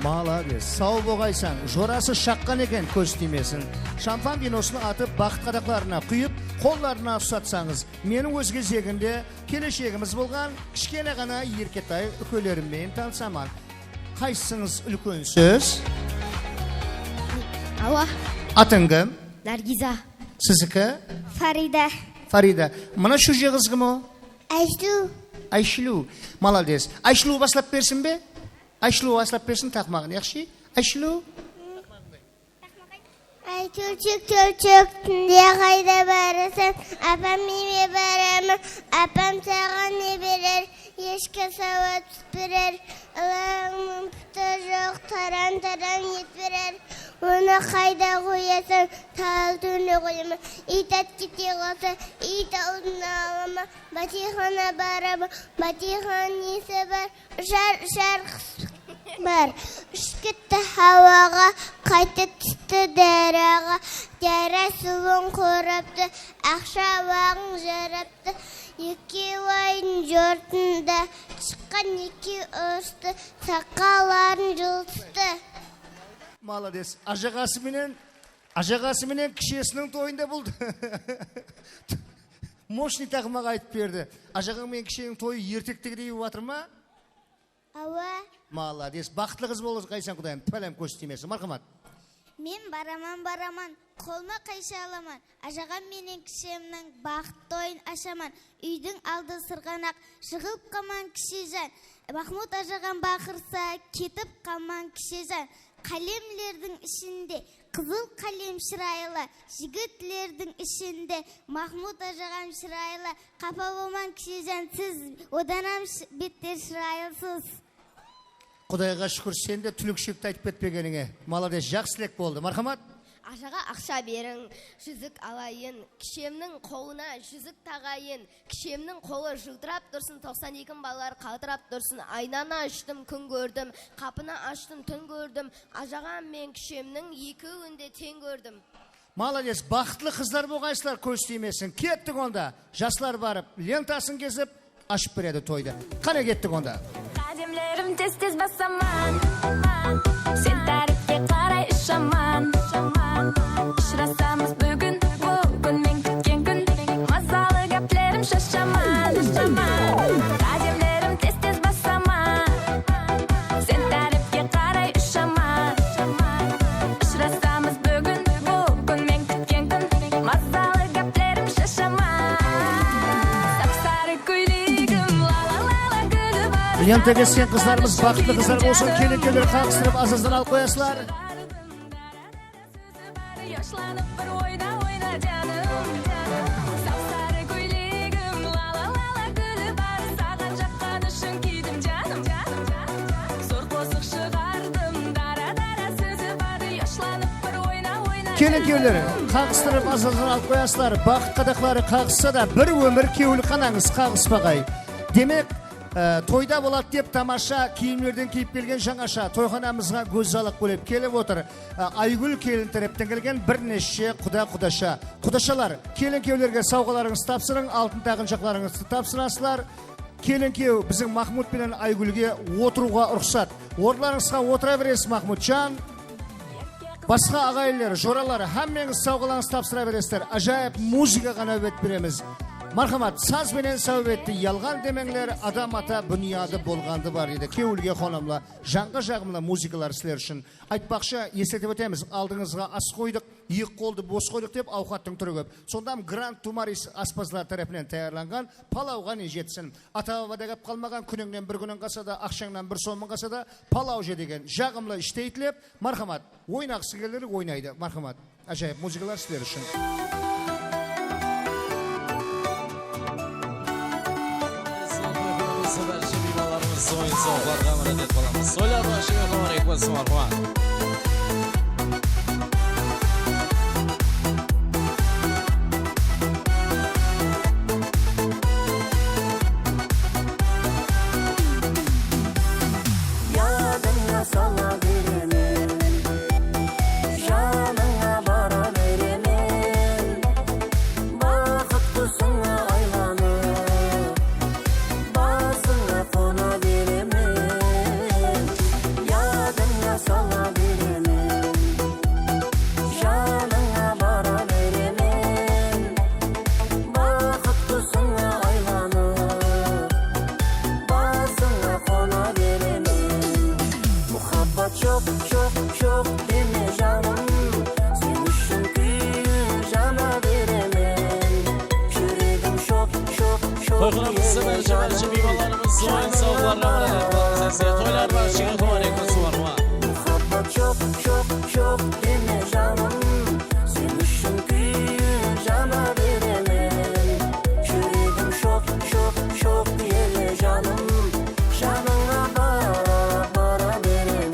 Молодец. Saw bolǵaysań. Jorası shaqqan eken, kóz tiymesin. Şampan vinosın atıp, baxıt qadaqlarına quyıp, qollarına usatsańız. Meniń óz gezegimde keleshegimiz bolǵan kishkene ǵana erketay úkelerim menen tanısaman. Qaysısıńız úlkensiz? Awa. Atıń kim? Nargiza. Siziki? Farida. Farida. Mına shúje qız kim o? Aysulu. Aysulu. Молодец. Aysulu baslap bersin be? Aysulu baslap bersin taqmaǵın, yaqshı? Aysulu. Ay, túlshik, túlshik, túnde qayda barasań? Apam úyime baraman, apam saǵan ne berer? Eshki sawa túsipirer, ılaǵıńnıń puti joq, taran-taran et berer. Onı qayda qoyasań? Tal túnde qoyaman. Iyt átkete qalsa, iyt aldına alaman. Bátiyxana baraman, bátiyxananıń nesi bar? Ushar, ushar qus bar. Ushıp ketti hawaǵa, qaytıp tústi daryaǵa. Darya suwın qoraptı, aqsha waǵın jaraptı. Eki aydıń jortında shıqqan Neke ushdı, saqalların jıltı. Malades. Ajaǵası menen, ajaǵası menen kishesiniń toyında bul moshniy taqımaq aytıp berdi. Ajaǵań menen kisheniń toyı ertektegidey bolıp atır ma? Awa. Malades. Baxıtlı qız bolǵaysań, Qudayım, pálem kóz tiymesin. Marhamat. Men baraman, baraman, qolıma qaysha alaman. Ajaǵam menen kishemniń baxıt toyın ashaman. Úydiń aldı sırǵanaq, jıǵılıp qalman, kishejan. Mahmud ajaǵam baqırsa, ketip qalman, kishejan. Qálemlerdiń ishinde qızıl qálem shıraylı, jigitlerdiń ishinde Mahmud ajaǵam shıraylı. Qapa bolmań, kishejan, siz odanam sh-, better shıraylısız. Qudayǵa shúkir, sen de túlekshekti aytıp ketpegenińe. Malades, jaqsı tilek boldı. Marhamat. Ajaǵa aqsha beriń, júzik alayın, kishemniń qolına júzik taǵayın, kishemniń qolı jıltırap tursın, toqsan eki balalar qaltırap tursın. Aynanı ashtım, kún kórdim, qapını ashtım, tún kórdim, ajaǵam men kishemniń ekewin de teń kórdim. Malades, baxıtlı qızlar bolǵaysızlar, kóz tiymesin. Kettik onda. Jaslar barıp, lentasın kesip, ashıp beredi toydı. Qáne, kettik onda. Qádemlerim tez-tez basaman, sen tárepke qaray ushaman. Ushırasamız búgin, búgin men kútken kún. Mazalı gáplerim shashaman. Qádemlerim tez-tez basaman, sen tárepke qaray ushaman. Ushırasamız búgin, búgin men kútken kún. Mazalı gáplerim shashaman. Sapsarı kóylegim, la-la-la-la gúli bar. Lenta kesken qızlarımız baxıtlı qızlar bolsın. Kelin-kúyevler qaǵıstırıp, azızdan alıp qoyasızlar. Yashlanıp bir oyna, oyna, janım, janım. Sapsarı kóylegim, la-la-la-la gúli bar. Saǵan jaqqan ushın kiydim, janım, janım, janım. Zor qosıq shıǵardım, dara-dara sózi bar. Yashlanıp bir oyna, oyna, janım. Kelin-kúyevler, qaǵıstırıp, azızdan alıp qoyasızlar. Baxıt qadaqları qaǵıssa da, bir ómir kewil qanańız qaǵıspaǵay. Demek, e, toyda boladı dep tamasha kiyimlerden kiyip kelgen jańasha toyxanamızǵa gózzalıq bólep kelip otır. E, Aygúl kelin tárepten kelgen bir neshshe quda-qudasha. Qudashalar, kelin-kúyevlerge sawǵalarıńızdı tapsırıń, altın taqınshaqlarıńızdı tapsırasızlar. Kelin-kúyew, biziń Mahmud penen Aygúlge otırıwǵa ruxsat. Orınlarıńızǵa otıra beresiz, Mahmudjan. Basqa aǵayinler, joralar, hámmeńiz sawǵalarıńızdı tapsıra beresizler. Ájayıp muzıkaǵa náwbet beremiz. Marhamat, saz benen sáwbetti yalǵan demeńler, adam ata búniyadı bolǵandı bar, deydi. Kewilge qonımlı, janǵa jaǵımlı muzıkalar sizler ushın. Aytpaqshı, esletip ótemiz, aldıńızǵa as qoydıq, eki qoldı bos qoydıq dep awqattıń túri kóp. Sonda hám Gran Tumaris aspazlar tárepinen tayarlanǵan palawǵa ne jetsin. Ata-babada gáp qalmaǵan, kúnińnen bir kúniń qalsa da, aqshańnan bir somıń qalsa da, palaw je degen jaǵımlı ishti tilep, marhamat. Oynaǵısı kelgenler oynaydı. Marhamat. Ájayıp muzıkalar sizler ushın. Bárshi miymanlarımız oyın-sawıqlarǵa múrájat qılamız. Toylar barshege qumar eki bolsın, marhamat. Yadıńa sala beremen, janıńa bara beremen. Baxıt qusıńa aylanıp, basıńa qona beremen. Yadıńa sala beremen, janıńa bara beremen. Baxıt qusıńa aylanıp, basıńa qona beremen. Muhabbat joq, joq, joq deme, janım, sen ushın kúyin jana beremen. Júregim shoq, shoq, shoq. Toyxanamızda bárshi, bárshi miymanlarımız oyın-sawıqlarǵa múrájat qılamız. Toylar barshege qumar eki bolsın, marhamat. Muhabbat joq, joq, joq deme, janım, sen ushın kúyin jana beremen. Júregim shoq, shoq, shoq ele, janım, janıńa bara, bara beremen.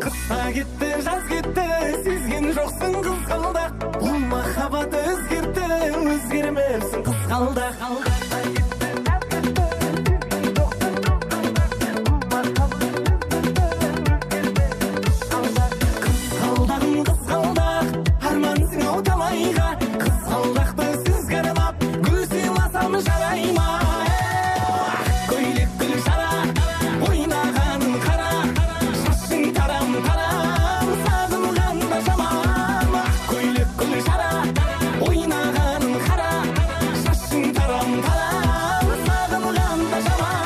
Qısta ketti, jaz ketti, sezgen joqsıń qızǵaldaq. Bul máhábbát ózgertti, ózgermepsiń qızǵaldaq. Qızǵaldaǵım qızǵaldaq, hármansıń-aw talayǵa. Qızǵaldaqtı sizge arnap, gúl sıylasam jaray ma? Kóylek gúl jara, oynaǵanıń qara, shashıń taram-taram, saǵınǵanda jaman. Kóylek gúl jara, oynaǵanıń qara, shashıń taram-taram, saǵınǵanda jaman.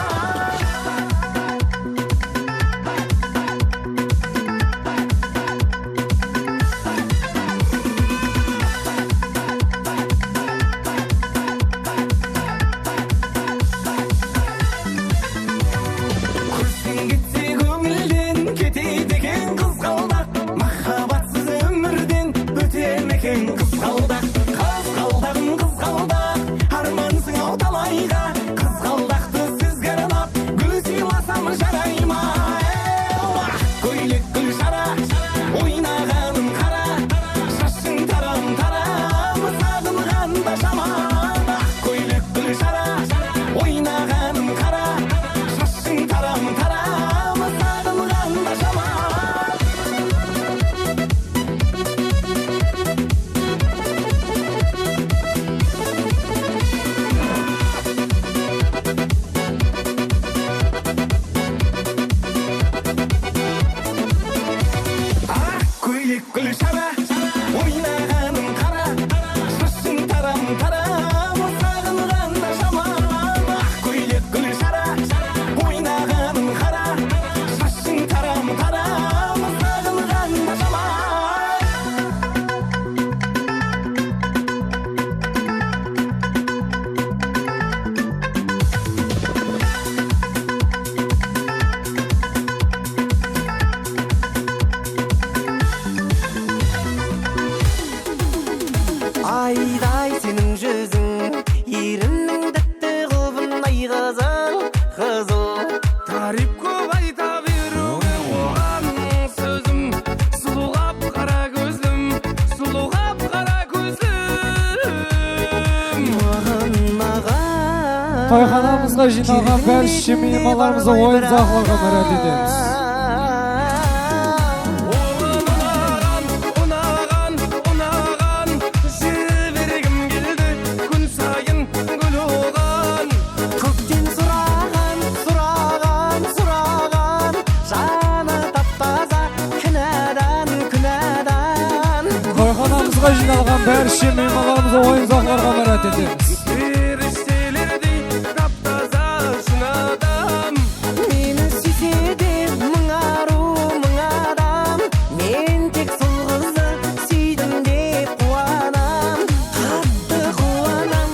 Kúlseń ketse kóńilden, ketedi eken qızǵaldaq. Máhábbatsız ómirden óte meken qızǵaldaq? Qızǵaldaǵım qızǵaldaq, hármansıń-aw talayǵa. Qızǵaldaqtı sizge arnap, gúl sıylasam jaray ma? Kóylek gúl jara, oynaǵanıń qara, shashıń taram-taram, saǵınǵanda jaman. Kóylek gúl jara, oynaǵanıń qara, shashıń taram-taram, saǵınǵanda jaman. Aq kóylek gúl jara, oynaǵanıń qara, shashıń taram-taram, saǵınǵanda jaman. Aq kóylek gúl jara, oynaǵanıń qara, shashıń taram-taram, saǵınǵanda jaman. Ayday seniń júziń, erimniń dápti qubınday qızıl, qızıl. Táriyp kóp ayta beriwge oǵan sózim, sulıw qap-qara kózlim, sulıw qap-qara kózlim. Maǵan, maǵan. Toyxanamızǵa jıyналǵan bárshi miymanlarımızǵa oyın-uzaqlarǵa mirát etemiz. Oǵan unaǵan, unaǵan, unaǵan, jibergim keldi kún sayın gúl oǵan. Kókten suraǵan, suraǵan, suraǵan, janı tap-taza kúnadan, kúnadan. Toyxanamızǵa jıyналǵan bárshi miymanlarımızǵa oyın-uzaqlarǵa mirát etemiz. Perishtelerdiy tap-taza shın adam. Meni súyse de mıń arıw, mıń adam, men tek sol qızdı súydim dep quwanam, qattı quwanam.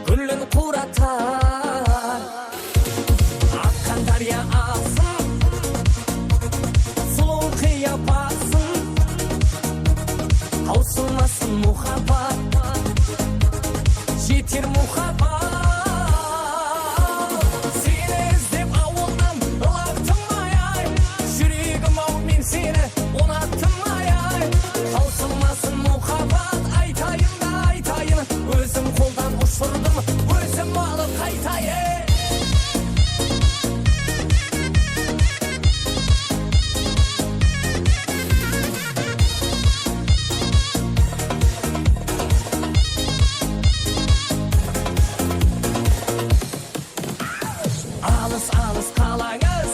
Gúlin qurata aqqan dárya aǵsın, sulıw qıyapatın, tawsılmasın muhabbat, jeter muhabbat. Seni izlep awıldan ılaqtım ay-ay, júregim-aw, men seni unattım ay-ay. Tawsılmasın muhabbat, aytayın da aytayın, ózim qoldan ushırdım, ózim alıp qaytayın. Alıs-alıs qalańız,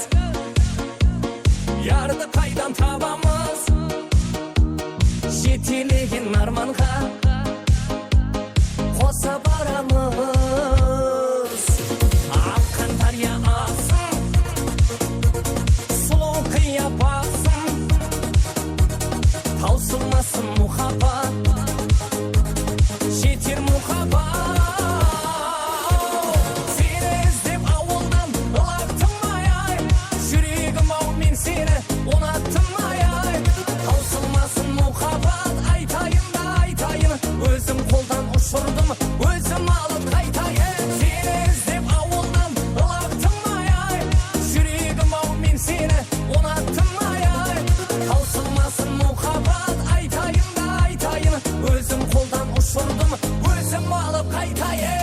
yardı qaydan tabamız? Jetelegen armanǵa qosa baramız. Aqqan dárya aǵsın, sulıw qıyapatın, tawsılmasın muhabbat, jeter muhabbat. Seni izlep awıldan ılaqtım ay-ay, júregim-aw, men seni unattım ay-ay. Tawsılmasın muhabbat, aytayın da aytayın, ózim qoldan ushırdım, ózim alıp qaytayın. Seni izlep awıldan ılaqtım ay-ay, júregim-aw, men seni unattım ay-ay. Tawsılmasın muhabbat, aytayın da aytayın, ózim qoldan ushırdım, ózim alıp qaytayın.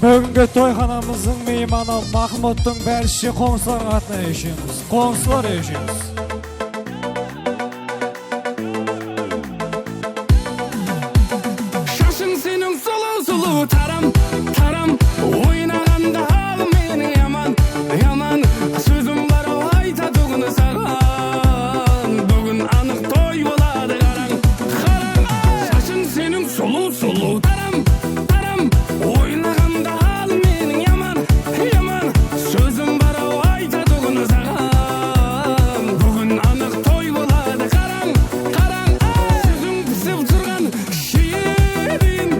Búgingi toyxanamızdıń miymanı Maqmuttıń bárshe qońsılarınıń atınan eshemiz. Qońsılar eshemiz. Shashıń seniń sulıw-sulıw taram, taram. Oynaǵanda hal meniń yaman, yaman. Sózim bar-aw aytatuǵın saǵan. Búgin anıq toy boladı, qarań, qarań. Shashıń seniń sulıw-sulıw taram, taram. Oynaǵanda hal meniń yaman, yaman. Sózim bar-aw aytatuǵın saǵan. Búgin anıq toy boladı, qarań, qarań. Sóziń pisip turǵan Shirin,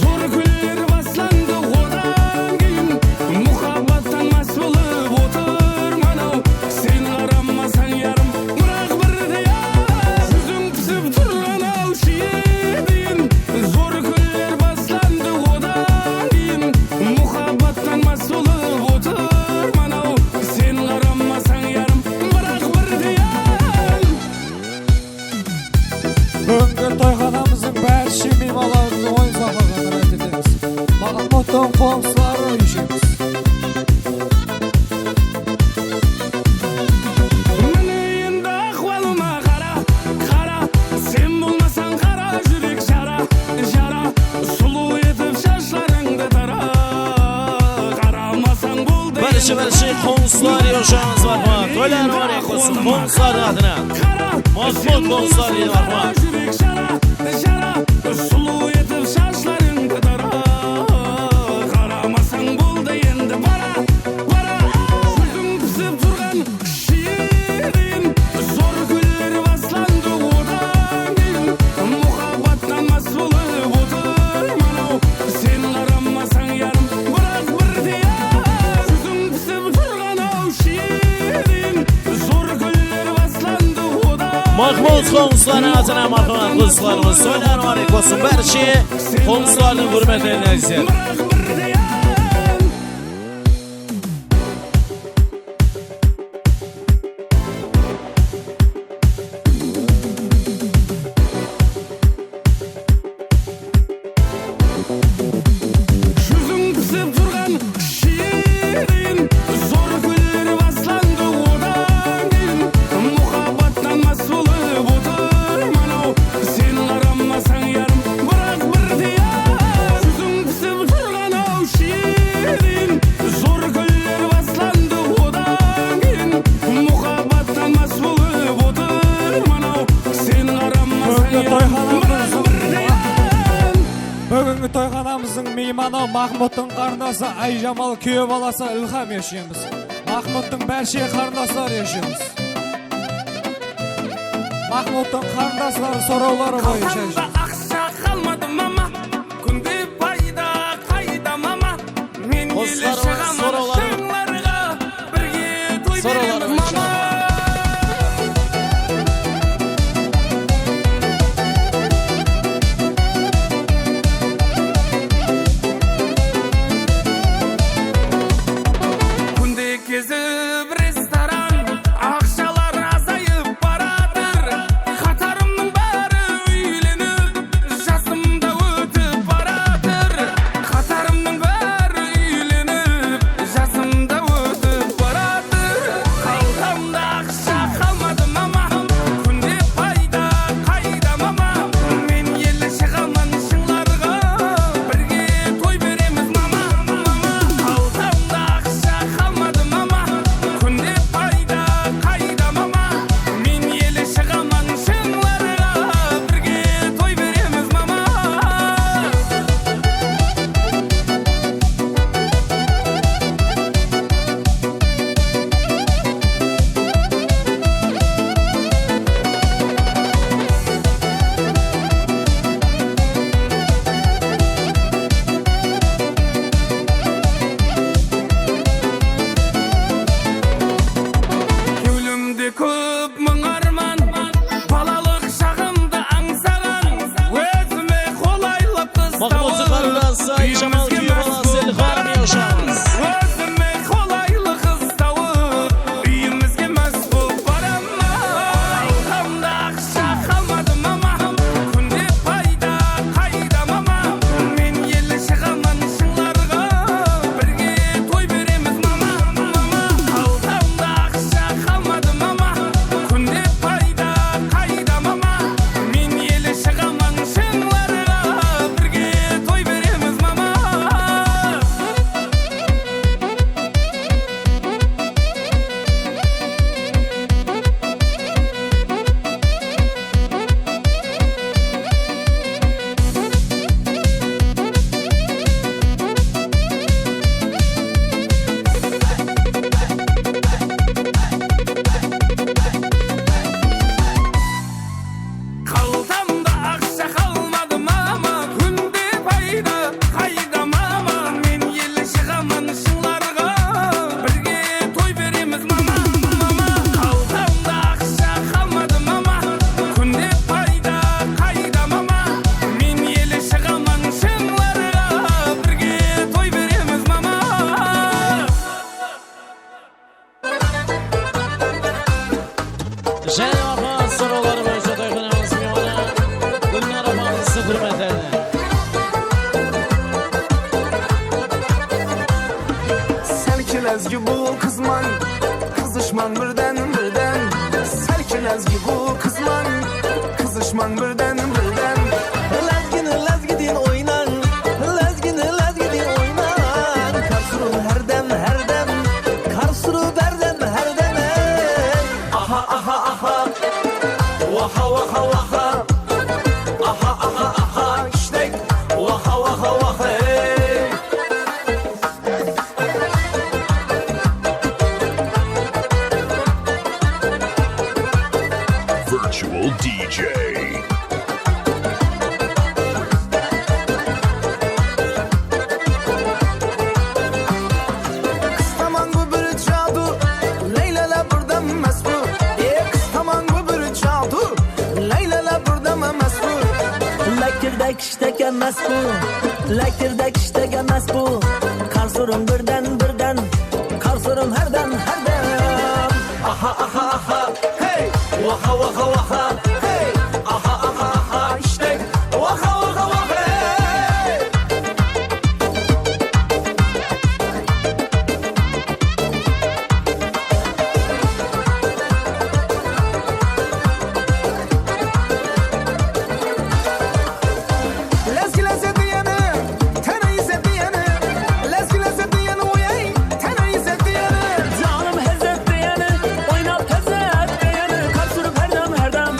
zor kúnler baslandı odan keyin. Muhabbattan más bolıp otırman-aw, sen qaramasań, yarım, biraq birde-aq. Júziń pisip turǵan-aw, Shirin, zor kúnler baslandı odan keyin. Muhabbattan más bolıp otırman-aw, sen qaramasań, yarım, biraq birde-aq. Búgingi toyxanamızdıń bárshe miymanlarımızdıń oyın-sawıqlarına ráhmet etemiz. Maqmuttıń qońsıları eshemiz. Mine endi ahwalıma qara, qara, sen bolmasań qara júrek jara, jara, sulıw etip shashlarıńdı tara, qaramasań boldı. Bárshe, bárshe qońsılar, eshemiz marhamat. Toylar mubarek bolsın qońsılardıń atınan. Maqmut qońsılar, marhamat. Júrek jara, jara, sulıw etip shashlarıńdı tara, qaramasań boldı endi bara, bara. Júziń pisip turǵan Shirin, zor kúnler baslandı odan keyin. Muhabbattan más bolıp otırman-aw, sen qaramasań, yarım, biraq birde-aq. Júziń pisip turǵan-aw, Shirin, zor kúnler baslandı odan keyin. Maqmut qońsılarınıń atınan marhamat qońsılarımız. Toylar mubarek bolsın bárshe qońsılardıń húrmetine, ázizler. Biraq birde-aq. Júziń pisip turǵan Shirin, zor kúnler baslandı odan keyin. Muhabbattan más bolıp otırman-aw, sen qaramasań, yarım, biraq birde-aq. Júziń pisip turǵan Toyxanamızdıń miymanı Mahmuttıń qarındası Ayjamal, kúyew balası Ilham eshemiz. Mahmuttıń bárshe qarındasları eshemiz. Mahmuttıń qarındasları sorawları boyınsha. Qaltamda aqsha qalmadı, mama. Kúnde payda qayda, mama? Men ele shıǵaman shıńlarǵa, birge toy beremiz, mama. Kúnde kezip restoran, aqshalar azayıp baratır. Qatarımnıń bári úylenip, jasım da ótip baratır. Qatarımnıń bári úylenip, jasım da ótip baratır. Qaltamda aqsha qalmadı, mama. Kúnde payda qayda, mama? Men ele shıǵaman shıńlarǵa, birge toy beremiz, mama, mama. Qaltamda aqsha qalmadı, mama. Kúnde payda qayda, mama? Men ele shıǵaman shıńlarǵa, birge toy beremiz, mama. Kewlimde kóp mıń árman, balalıq shaǵımdı ańsaǵan, ózime qolaylı qız tawıp, úyimizge más bolıp baratır. Ózime qolaylı qız tawıp, úyimizge más bolıp baraman. Qaltamda aqsha qalmadı, mama. Kúnde payda qayda, mama? Men ele shıǵaman shıńlarǵa, birge toy beremiz, mama, mama. Qaltamda aqsha qalmadı, mama. Kúnde payda qayda, mama? Men ele shıǵaman shıńlarǵa, birge toy beremiz, mama. Qaltamda aqsha qalmadı, mama, kúnde payda qayda, mama? Men ele shıǵaman shıńlarǵa, birge toy beremiz, mama, mama. Qaltamda aqsha qalmadı, mama, kúnde payda qayda, mama? Men ele shıǵaman shıńlarǵa, birge toy beremiz, mama. Jáne waqıt sorawları boyınsha toyxanamız miymanı Gúlnar apamızdı húrmetlerine. Sálki lázgi bul qızman, qızıshman birden-birden. Sálki lázgi bul qızman, qızıshman birden-birden. Lázgini lázgi deyin oynan, lázgini lázgi deyin oynan. Karsuru hárdem, hárdem, karsuru bárdem, hárdem, ey. Aha, aha, aha. Waha, waha, waha. Aha, aha, aha. Kishtek. Waha, waha, waha, ey. Virtual D J. Qız tamam bu bir jadu, laylala birden más bu. E, qız tamam bu bir jadu, laylala birden más bu. Lákirde kishtek emes bu, lákirde kishtek emes bu. Qarsurım birden, birden, qarsurım hárdem, hárdem. Aha, aha, aha. Hey, waha, waha, waha, hey. Aha, aha, aha, ishtek. Waha, waha, waha, hey. Lázgi lázzetli yanı, tene izzetli yanı. Lázgi lázzetli yanı, oyay, tene izzetli yanı. Janım hezzetli yanı, oynap hezzetli yanı. Qarsurım hárdem, hárdem.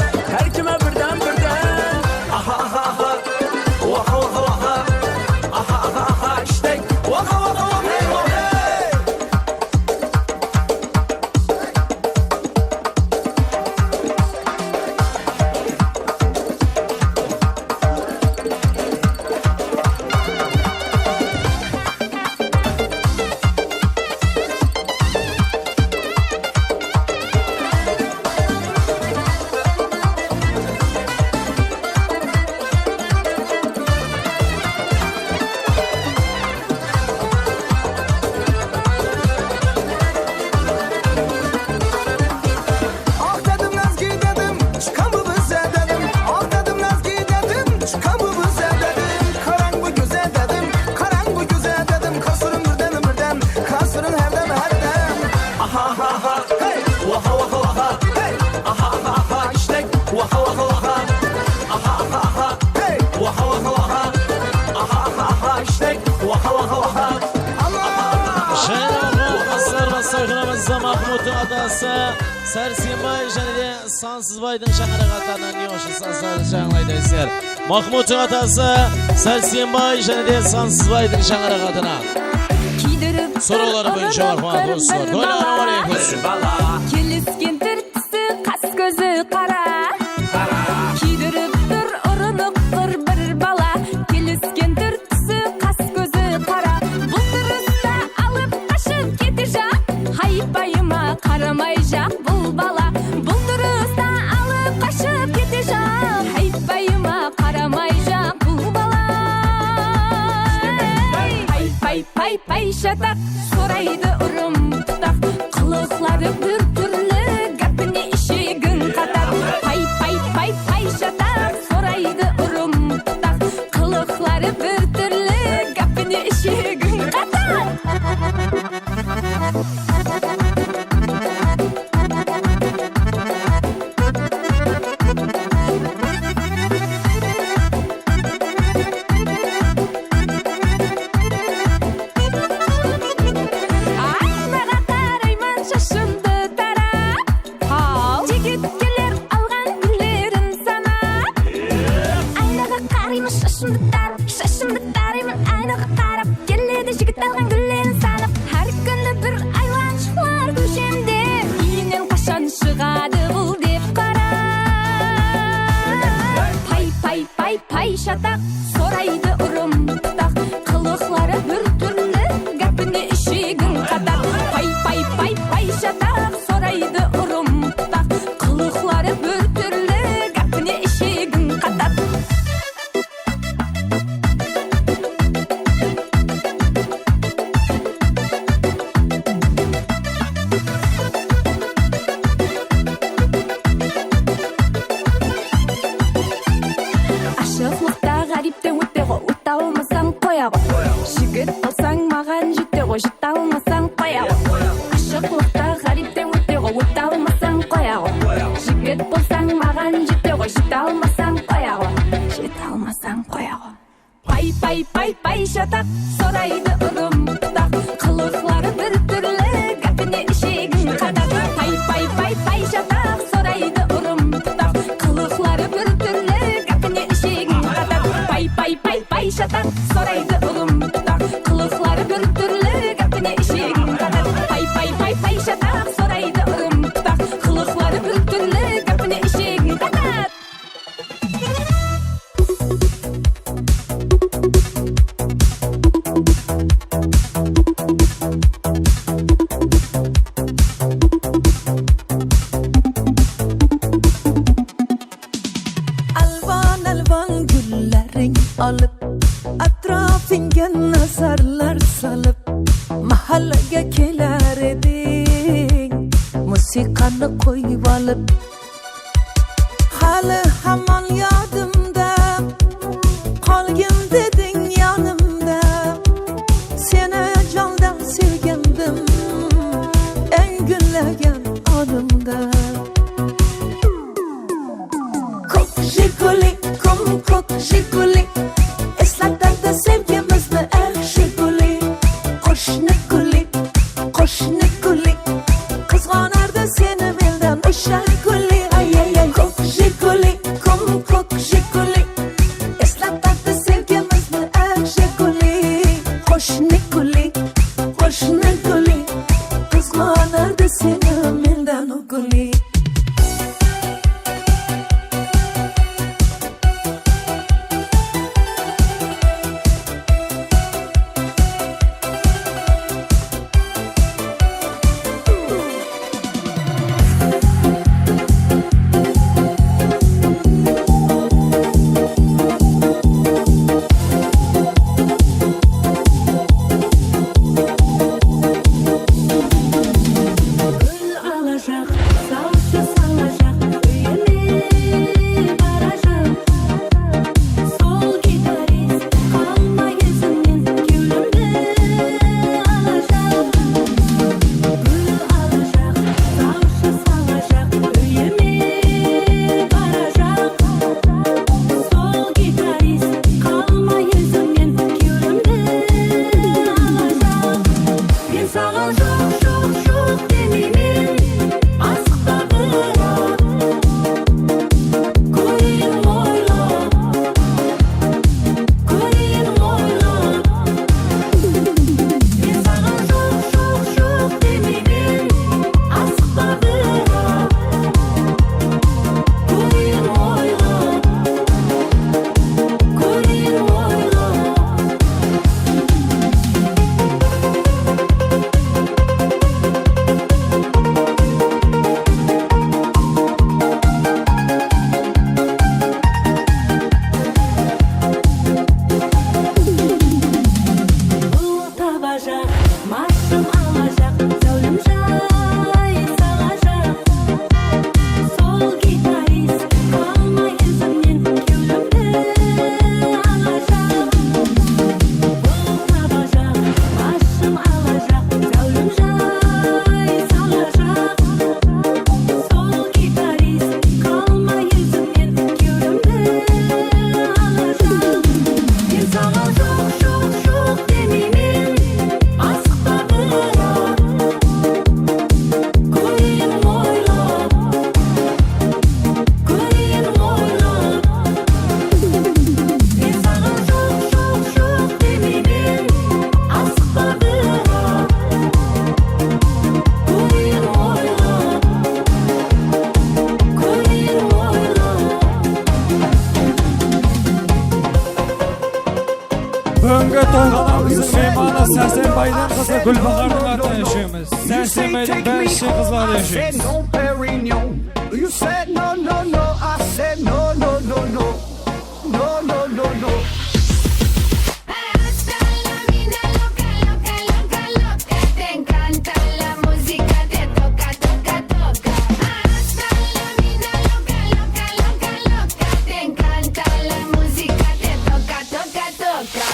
Ekranımızda Mahmuttıń atası Sársenbay jáne de Sansızbaydıń shańaraq atlarınan ne oshı sansızbaydı jańlaydı bizler. Mahmuttıń atası Sársenbay jáne de Sansızbaydıń shańaraq atına. Kiydirip sorawları boyınsha marhamat, dostlar. Toylarıń múbarek bolsın. Kelisken túr-túsi, qas-kózi qara. Kiydirip tur urınıq qır bir bala. Kelisken túr-túsi, qas-kózi qara. Bul turısta alıp qashıp ketejaq. Haypayıma qaramayjaq bul bala. Bul turısta alıp qashıp ketejaq. Haypayıma qaramayjaq bul bala. Pay, pay, pay, pay, shataq, soraydı urım pıtaq. Qılıqları bir túrli, gápine ishegin qataq. Pay, pay, pay, pay, shataq, soraydı urım pıtaq. Qılıqları bir túrli, gápine ishegin qataq. Aynaǵa qarayman, shashımdı tarap. Haw. Jigit keler alǵan gúllerin sanap. Aynaǵa qarayman, shashımdı tarap, shashımdı tarayman aynaǵa qarap. Keledi jigit alǵan gúllerin sanap. Hár kúni bir aylanshıqlar kóshemde. Úyinen qashan shıǵadı bul dep qarap. Pay, pay, pay, pay, shataq, soraydı urım pıtaq. Qılıqları bir túrli, gápine ishegin qataq. Pay, pay, pay, pay, shataq, soraydı urım pıtaq. Qılıqları bir túrli, gápine ishegin qataq. Ashıqlıqta ǵáripten ótpeǵo, óte almasań qoyaǵo. Jigit bolsań maǵan jeteǵo, jete almasań qoyaǵo. Ashıqlıqta ǵáripten ótpeǵo, óte almasań qoyaǵo. Jigit bolsań maǵan jeteǵo, jete almasań qoyaǵo. Jete almasań qoyaǵo. Pay, pay, pay, pay, shataq, soraydı urım pıtaq. Qılıqları bir túrli, gápine ishegin qataq. Pay, pay, pay, pay, shataq, soraydı urım pıtaq. Qılıqları bir túrli, gápine ishegin qataq. Pay, pay, pay, pay, shataq, soraydı urım pıtaq. Qılıqları bir túrli, gápine ishegin qataq. Pay, pay, pay, pay, shataq, soraydı urım pıtaq. Qılıqları bir túrli, gápine ishegin qataq. Alwan-alwan gúlleriń alıp, átirapıńga nazarlar salıp, máhállege keler ediń, musıyqanı qoyıp alıp. Háli hamon yodimda, qolgin dediń yonimda. Seni jondan sevgandim, eń gullagan onimda. Kók jiguli, qum-kók jiguli, eslatadi sevgimizni, eh, jiguli. Qo'shni guli, qo'shni guli, qizg'anardi seni mendan o'sha guli, ay, ay, ay. Ko'k jiguli, qum ko'k Búgingi toyxanamızdıń miymanı Sársenbaydıń qızı Gúlbahardıń atına ishemiz. Sársenbaydıń bárshe qızları ishemiz. You said no, no, no, I said no, no, no, no. No, no, no, no. Hasta la mina loca, loca, loca, loca. Te encanta la música, te toca, toca, toca. Hasta la mina loca, loca, loca, loca. Te encanta la música, te toca, toca, toca.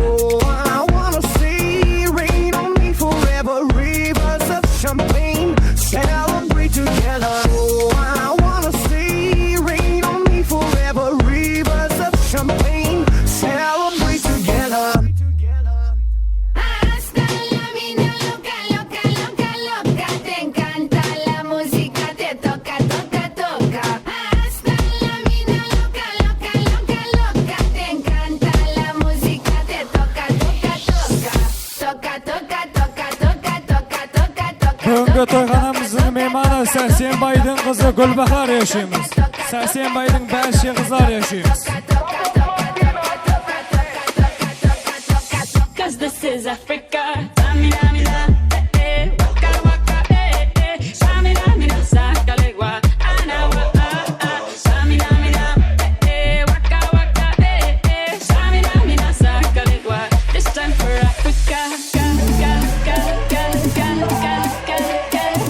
Oh, I wanna see rain on me forever, rivers of champagne, celebrate together. Oh, I wanna see rain on me forever, rivers of champagne, celebrate together. Hasta la mina loca, loca, loca, loca, te encanta la música, te toca, toca, toca. Hasta la mina loca, loca, loca, loca, te encanta la música, te toca, toca, toca. Toca, toca, toca, toca, toca, toca, toca. Búgingi toyxanamızdıń miymanı Sársenbaydıń qızı Gúlbahar ishemiz. Sársenbaydıń bárshe qızları ishemiz. 'Cause this is Africa. Samina, mina, eh, eh, waka, waka, eh, eh. Samina, mina, sakalewa, anawa, ah, ah. Samina, mina, eh, eh, waka, waka, eh, eh. Samina, mina, sakalewa. This time for Africa. Ga, ga, ga.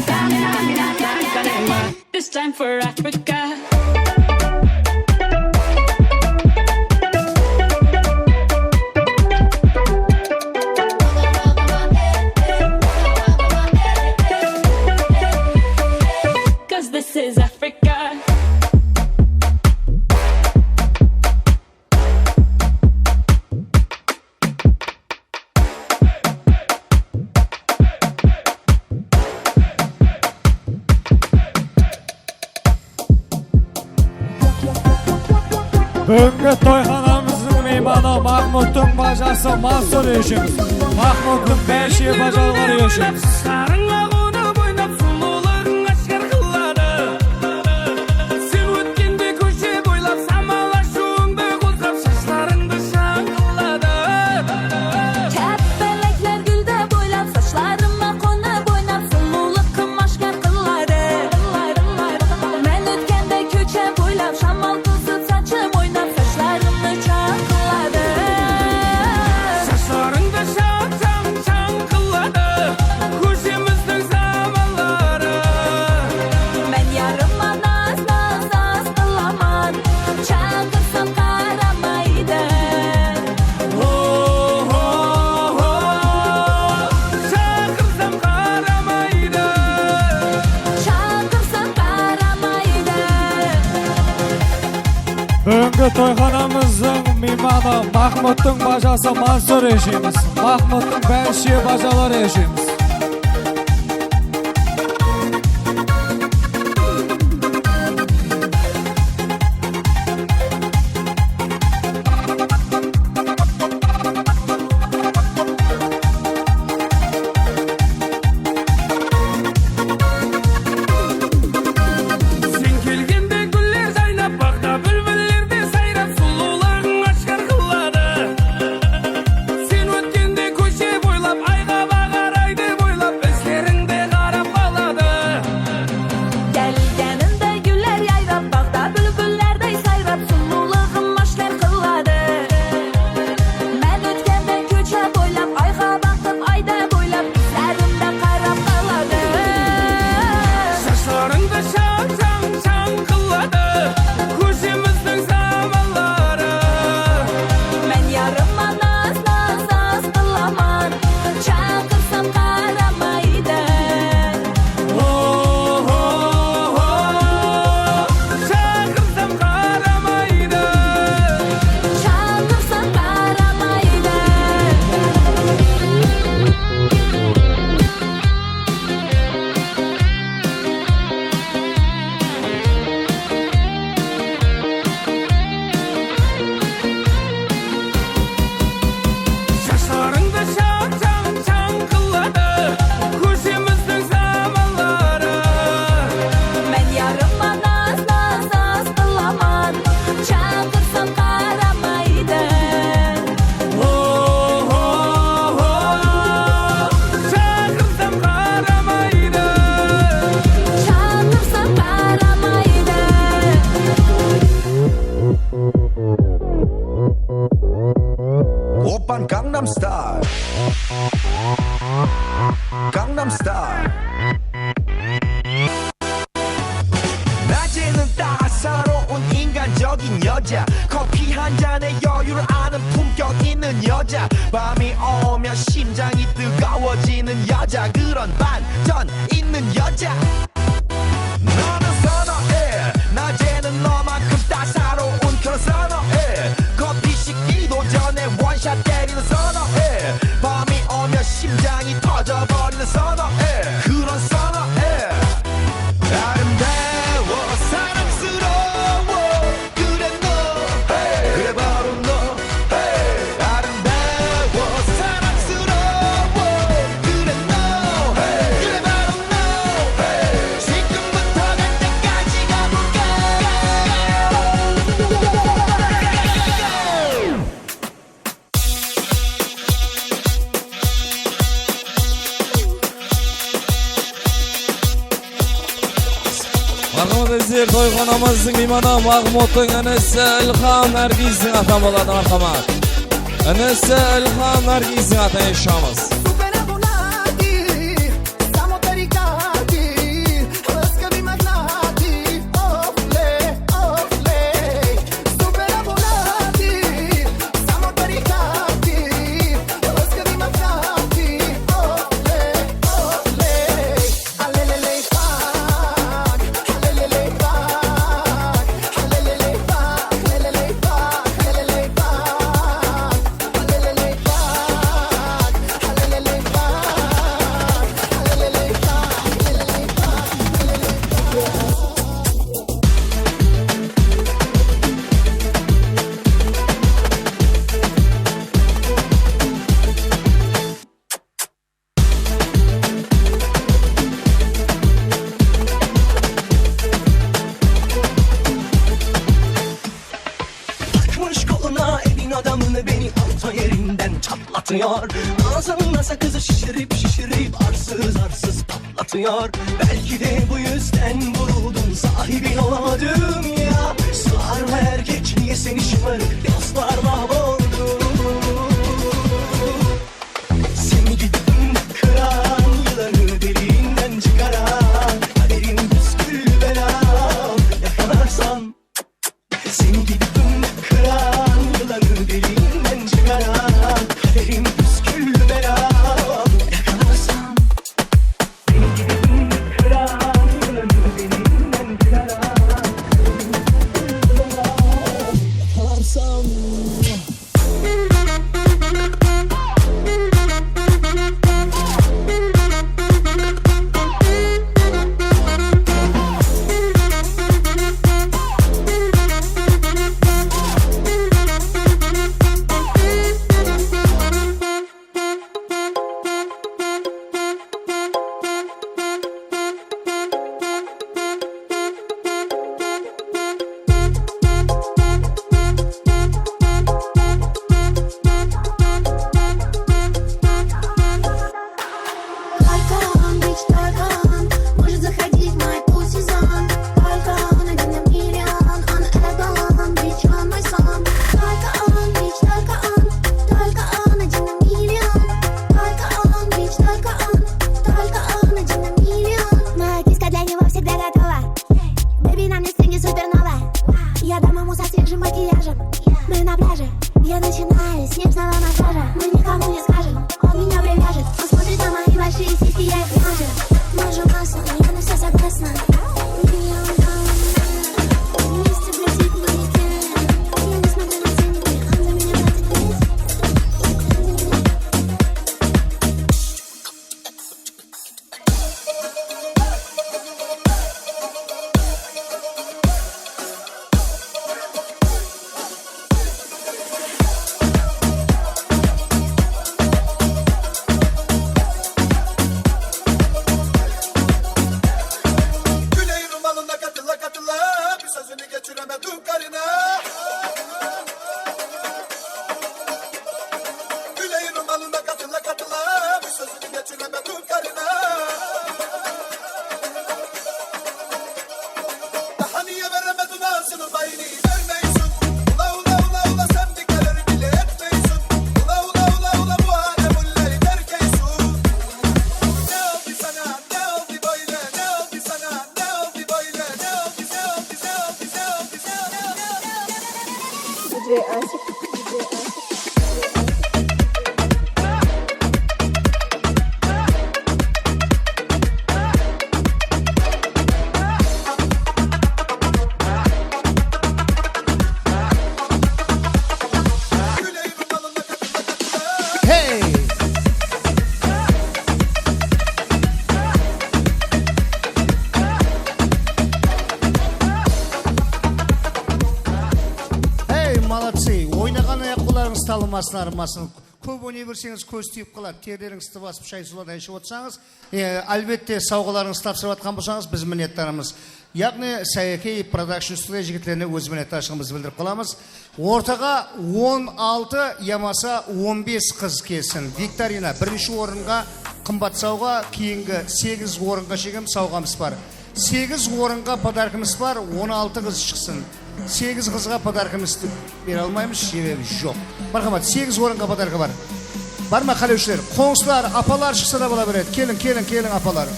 Samina, mina, sakalewa. This time for Africa. Cause this is Africa. Búgingi toyxanamızdıń miymanı Maqmuttıń bajası Mansur ishemiz. Maqmuttıń bárshe bajaları ishemiz. Qaslarıńa qonıp oynap, sulıwlıǵıń ashkar qıladı. Sen ótkende kóshe boylap, samal ashıwıńdı qozǵap, shashlarıńdı shańqıladı. Káppelekler gúldi boylap, sashlarıma qonıp oynap, sulıwlıǵım ashkar qıladı. Men ótkende kóshe boylap, shamal tozıp, sanshım oynap, sashlarımdı shańqıladı. Shashlarıńdı shańqıladı. Kóshemizdiń samalları. Men yarıma naz-naz qılaman, shaǵırsam qaramaydı. Ho, ho, ho, shaǵırsam qaramaydı. Shaǵırsam qaramaydı. Búgingi toyxanamızdıń miymanı Maqmuttıń bajası Mansur ishemiz. Maqmuttıń bárshe bajaları ishemiz. Sen kelgende gúller jaynap, baǵda búlbiller de sayrap, sulıwlıǵıń ashkar qıladı. Sen ótkende kóshe boylap, ayǵa baǵaray dep Style. Gangnam Style. 낮에는 따사로운 인간적인 여자, 커피 한 잔에 여유를 아는 품격 있는 여자, 밤이 오면 심장이 뜨거워지는 여자, 그런 반전 있는 여자. 너는 선호해. 낮에는 너만큼 따사로운 그런 선호해. 커피 식기도 전에 원샷 때리는 선호해. 밤이 오면 심장이 터져버리는 선호해. 그런 선호해. 아름다워, 사랑스러워. 그래 너, 그래 바로 너. 아름다워, 사랑스러워. 그래 너, 그래 바로 너. 지금부터 갈 때까지 가볼까? Marhamat, azizler, toyxanamızdıń miymanı Maǵmuttıń inisi Ilham Nargizdiń atı boladı, marhamat. Inisi Ilham Nargizdiń atına shıǵamız. Super abonati, samo tarikati, laskavi magnati, ofle, ofle. Super abonati, samo tarikati, laskavi magnati, ofle, ofle. Takmış koluna evin adamını, beni orta yerinden çatlatıyor. Ağzında sakızı şişirip şişirip arsız arsız patlatıyor. Belki de bu yüzden vuruldum, sahibin olamadım ya. Sığar mı erkek, niye seni şımarık dostlar mahvoldu? Seni gittim kıran, yılanı deliğinden çıkaran, kaderim püsküllü bela, yakalarsan. Seni gittim kıran, yılanı deliğinden çıkaran, kaderim püsküllü bela, yakalarsan. Только он, бич, только он может заходить в мой пусть сезон. Только он один на миллион, он эталон, бич, он мой сон. Только он, бич, только он, только он один на миллион. Только он, бич, только он, только он один на миллион. Моя киска для него всегда готова. Бэби на мне стенге супернова. Я дам ему со свежим макияжем. Мы на пляже, я начинаю с нежного массажа. Мы никому не скажем, он меня привяжет. Он смотрит на мои большие сиськи, я их глажу. Мы же масло, я на всё согласна. Миллион долларов. Вместе влетит в манекен. Я не смотрю на ценники, он за меня платит весь. Talmasın, arımasın. Kóp oynay berseńiz, kóz tiyip qaladı. Terlerińizdi basıp, shay suwlardan iship otırsańız, e, álbette, sawǵalarıńızdı tapsırıp atqan bolsańız, biz minnetdarmız. Yaǵnıy, Sayakey Production Studio jigitlerine óz minnetdarshılıǵımızdı bildirip qalamız. Ortaǵa on altı yamasa on bes qız kelsin. Viktorina, birinshi orınǵa qımbat sawǵa, keyingi segiz orınǵa shekem sawǵamız bar. Segiz orınǵa podarkamız bar, on altı qız shıqsın. Segiz qızǵa podarkamız bere almaymız, sebebi joq. Marhamat, segiz orınǵa podarka bar. Bar ma qálewshiler? Qońsılar, apalar shıqsa da bola beredi. Keliń, keliń, keliń, apalar.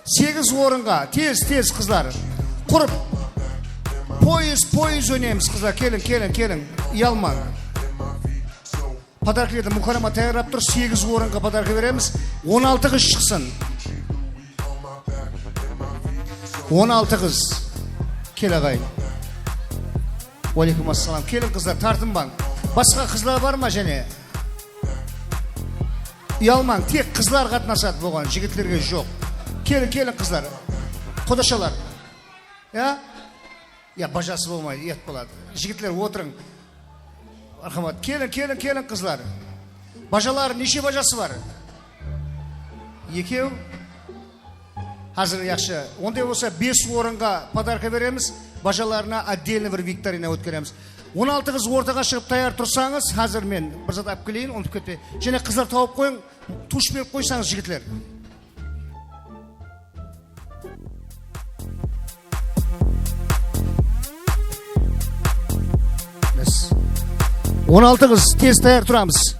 Segiz orınǵa, tez, tez, qızlar. Qurıp poyız, poyız oynaymız, qızlar. Keliń, keliń, keliń. Uyalmań. Podarkalardı Mukarrama tayarlap tur, segiz orınǵa podarka beremiz. On altı qız shıqsın. On altı qız. Kel, aǵayın. Waleykum assalam. Keliń, qızlar, tartınbań. Basqa qızlar bar ma jáne? Uyalmań, tek qızlar qatnasadı buǵan, jigitlerge joq. Keliń, keliń, qızlar. Qudashalar. Ya? Ya, bajası bolmaydı, uyat boladı. Jigitler, otırıń. Marhamat. Keliń, keliń, keliń, qızlar. Bajaları, neshe bajası bar? Ekew. Házir, yaqshı. Onday bolsa, bes orınǵa podarka beremiz. Bajalarına отдельно bir viktorina ótkeremiz. On altı qız ortaǵa shıǵıp tayar tursańız, házir men bir zat alıp keleyin, umıtıp ketpe. Jáne qızlar tawıp qoyıń, tush berip qoysańız, jigitler. Biz on altı qız, tez tayar turamız.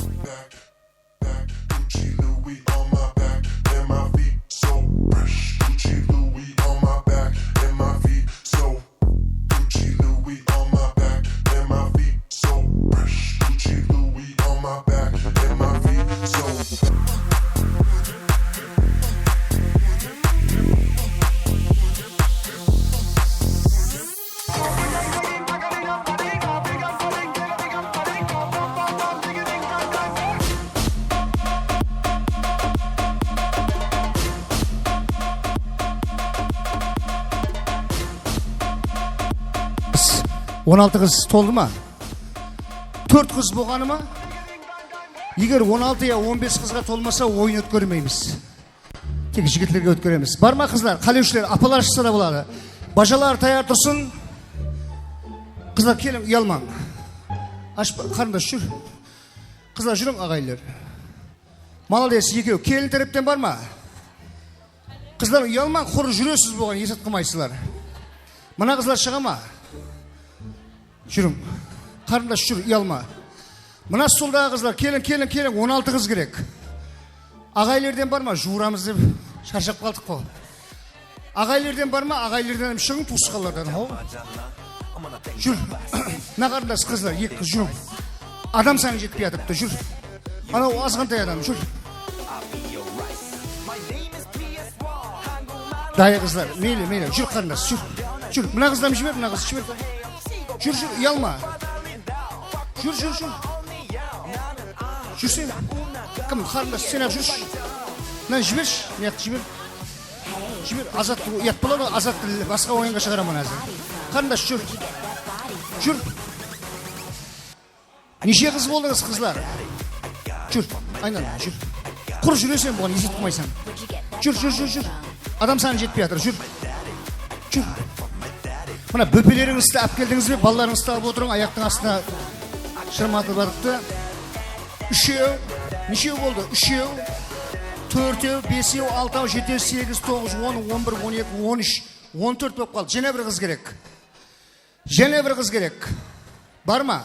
On altı qız toldı ma? Tórt qız bolǵanı ma? Eger on altı ya on bes qızǵa tolmasa, oyın ótkermeymiz. Tek jigitlerge ótkeremiz. Bar ma qızlar? Qálewshiler, apalar shıqsa da boladı. Bajalar tayar tursın. Qızlar, keliń, uyalmań. Ash, qarındash, júr. Qızlar, júriń, aǵayinler. Malades, ekew. Kelin tárepten bar ma? Qızlar, uyalmań, qurı júresiz buǵan, esat qılmaysızlar. Mına qızlar shıǵa ma? Júriń. Qarındash, júr, uyalma. Mına stoldaǵı qızlar, keliń, keliń, keliń, on altı qız kerek. Aǵaylerden bar ma? Juwıramız dep sharshap qaldıq ǵo. Aǵaylerden bar ma? Aǵaylerden hám shıǵıń, tuwısqanlardan, haw. Júr. Mına qarındas qızlar, eki qız, júriń. Adam sanı jetpey atırıptı, júr. Anaw azǵantay adam, júr. Dayı qızlar, meyli, meyli, júr, qarındas, júr. Júr, mına qızdan jiber, mına qızdı jiber. Júr, júr, uyalma. Júr, júr, júr. Júrseń. Kim, qarındas, sen-aq júrshi. Mınanı jibershi, mıyaqtı jiber. Jiber, Azat, uyat boladı, Azat basqa oyınǵa shıǵaraman házir. Qarındas, júr. Júr. Neshe qız boldıńız, qızlar? Júr, aynan, júr. Qur júreseń buǵan, esap qılmaysań. Júr, júr, júr, júr. Adam sanı jetpey atır, júr. Júr. Mına, bópelerińizdi alıp keldińiz be? Balalarıńızdı alıp otırıń, ayaqtıń astına shırmatıp atıptı. Úshew, neshew boldı? Úshew, tórtew, besew, altaw, jetew, segiz, toǵız, on, on bir, on eki, on úsh, on tórt bolıp qaldı. Jáne bir qız kerek. Jáne bir qız kerek. Bar ma?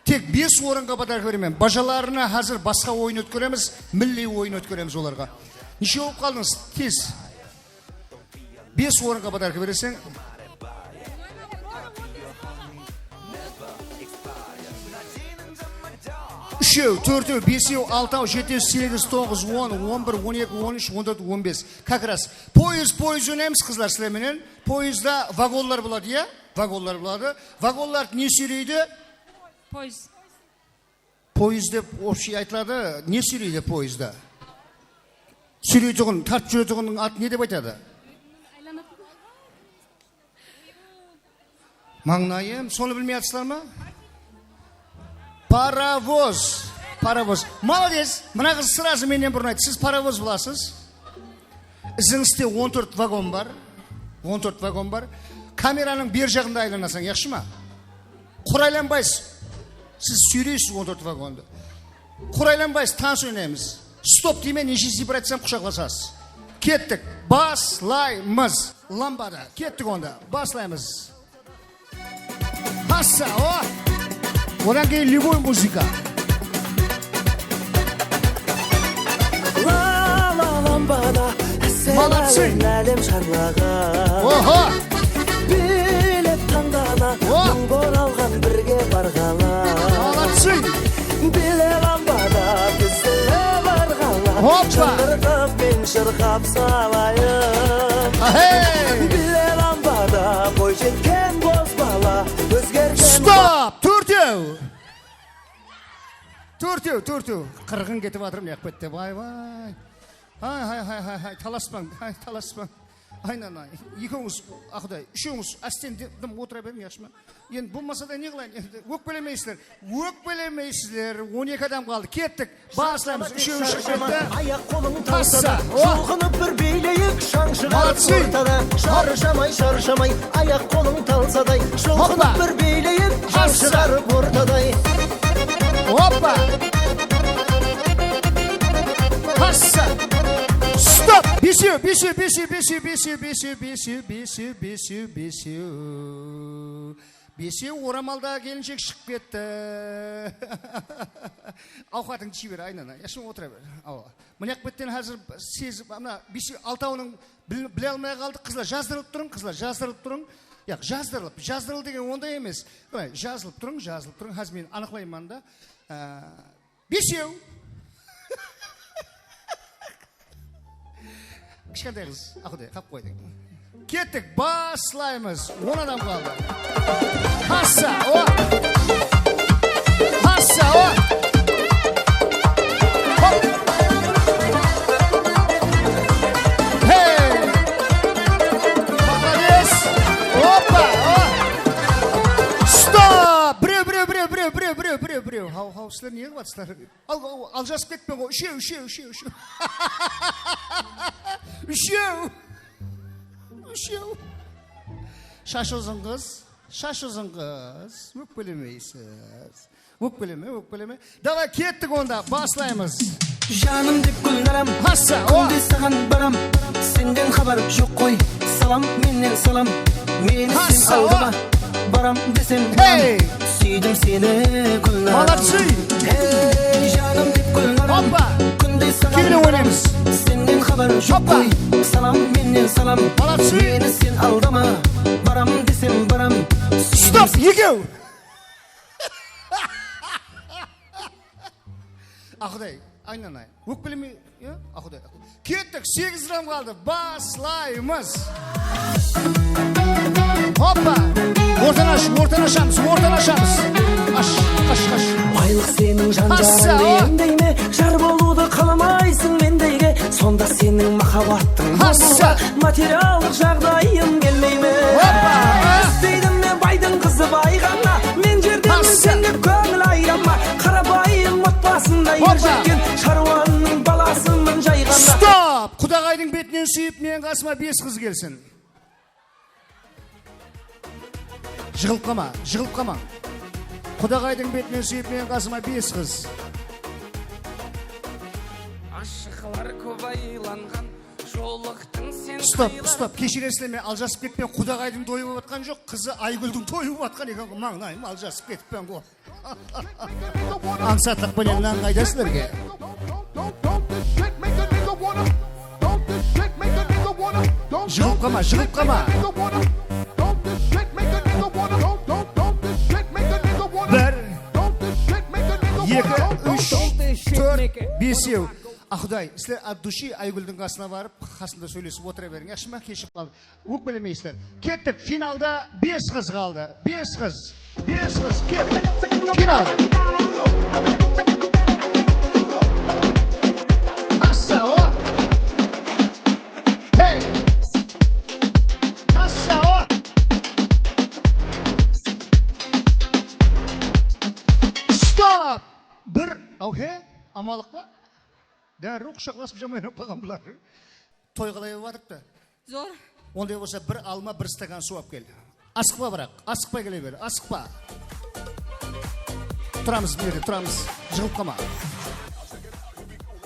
Tek bes orınǵa podarka beremen. Bajalarına házir basqa oyın ótkeremiz, milliy oyın ótkeremiz olarǵa. Neshe bolıp qaldıńız? Tez. Bes orınǵa podarka bereseń. Úshew, tórtew, besew, altaw, jetew, segiz, toǵız, on, on bir, on eki, on úsh, on tórt, on bes. Как раз. Poyız, poyız oynaymız, qızlar, sizler menen. Poyızda vagonlar boladı, ya? Vagonlar boladı. Vagonlardı ne súyreydi? Poyız. Poyız dep общий aytıladı. Ne súyreydi poyızda? Súyreytuǵın, tartıp júretuǵınnıń atın ne dep aytadı? Aylanatın. Mańlayım. Sonı bilmey atırsızlar ma? Parovoz. Parovoz. Molodec. Mına qız srazı mennen burın ayttı. Siz parovoz bolasız. Izińizde on tórt vagon bar. On tórt vagon bar. Kameranıń ber jaǵında aylanasań, yaqshı ma? Quraylanbaysız. Siz súyreysiz on tórt vagondı. Quraylanbaysız, tans oynaymız. Stop deymen, neshe ese aytsam qushaqlasasız. Kettik. Baslaymız. Lambada. Kettik onda. Baslaymız. Hassa, o! Odan keyin любой muzıka. La, la, lambada, Молодцы! Ássalawın, álem sharlaǵan. Oho! Bilet tańdana, Oh! Mıń boralǵan birge barǵalar. Молодцы! Bile lambada, bizle barǵalar. Hoppa! Shańıraqpın shırqap salayıq. Ahey! Bile lambada, boy jetken bozbala, ózgergen Stop! Tórtew! Tórtew, tórtew. Qırǵın ketip atır mına jaqpette, bay, bay. Hay, hay, hay, hay, hay, talaspań, hay, talaspań. Aynanay, ekewińiz, Aquday, úshewińiz ásten de-, dım otıra beriń, yaqshı ma? Endi bolmasa da ne qılayın, endi ókpelemeysizler. Ókpelemeysizler, on eki adam qaldı. Kettik. Baslaymız, úshewi shıǵıp ketti. Ayaq qolın talsaday, Hassa, o! Julǵınıp bir biyleyik, shań shıǵarıp ortada. Sharshamań, sharshamań, ayaq qolın talsaday, julǵınıp bir biyleyik, shań shıǵarıp ortaday. Hoppa! Hassa! Stop! Besew, besew, besew, besew, besew, besew, besew, besew, besew, besew. Besew oramaldaǵı kelinshek shıǵıp ketti. Awqatıńdı jiy ber, aynana. Yaqshı otıra ber. Awa. Mına jaq betten házir sezip, mına besew, altawınıń bil-, bile almay qaldıq. Qızlar, jazdırılıp turıń, qızlar, jazdırılıp turıń. Yaq, jazdırılıp, jazdırıl degen onday emes. Mına, jazılıp turıń, jazılıp turıń. Házir men anıqlayman da. Á, Besew. Kishkentay qız, Aquday, qap qoydıń. Kettik, baslaymız. On adam qaldı. Hassa, o! Hassa, o! Hop! Hey! Molodec! Opa, o! Stop! Birew, birew, birew, birew, birew. Haw, haw, sizler ne qılıp atırsızlar? Al, al, aljasıp ketpeń ǵoy. Úshew, úshew, úshew, úshew. Úshew. Úshew. Shash uzın qız, shash uzın qız. Ókpelemeysiz. Ókpeleme, ókpeleme. Davay, kettik onda, baslaymız. Janım dep gúlnaram, Hassa, o! Kúnde saǵan baram, senden xabar joq qoy. Salam, mennen salam, meni sen aldama. Baram desem, baram. Hey! Súydim seni, Gúlnara. Молодцы! Hey, janım dep Gúlnara. Hoppa! Kúnde saǵan baram, senden xabar joq qoy. Salam, mennen salam. Молодцы! Meni sen aldama. Baram desem, baram. Stop, ekew! Aquday, aynanay. Ókpeleme, ya? Aquday, Aquday. Kettik, segiz raund qaldı. Baslaymız. Hoppa! Ortanı ash, ortanı ashamız, ortanı ashamız. Ash, ash, ash. Baylıq seniń jan-jarıńdı emdey me? Jar bolıwdı qalamaysıń mendeyge? Sonda seniń mahabbattıń bolmawına materiallıq jaǵdayıń kelmey me? Hoppa! Isteydim men baydıń qızı bayǵanda, men jerden sen dep kóńil ayıraman. Qarabayım otbasında er jetken sharwanıń balasıman jayǵanda. Stop! Qudaǵaydıń betinen súyip, meniń qasıma bes qız kelsin. Jıǵılıp qalma, jıǵılıp qalmań. Qudaǵaydıń betinen súyip, meniń qasıma bes qız. Ashıqlar kóp aylanǵan, jolıqtıń sen. Stop, stop, keshirersizler, men aljasıp ketpen, Qudaǵaydıń toyı bolıp atqan joq, qızı Aygúldiń toyı bolıp atqan eken, mańlayım, aljasıp ketippen ǵo. Ańsatlıq penen nan qayda sizlerge? Jıǵılıp qalma, jıǵılıp qalma. Bir, eki, úsh, tórt, besew. Aquday, sizler от души Aygúldiń qasına barıp, qasında sóylesip otıra beriń, yaqshı ma? Keshigip qaldı. Ókpelemeysizler. Kettik, finalda bes qız qaldı. Bes qız. Bes qız. Kettik. Final. Assa, o! Hey! Assa, o! Stop! Bir, áwhe, amanlıq pa? Dárriw qushaqlasıp jamayın qalǵan bular. Toy qalay bolıp atırıptı? Zor. Onday bolsa bir alma, bir stakan suw alıp kel. Asıqpa, biraq, asıqpay kele ber, asıqpa. Turamız, bu jerde turamız. Jıǵılıp qalma.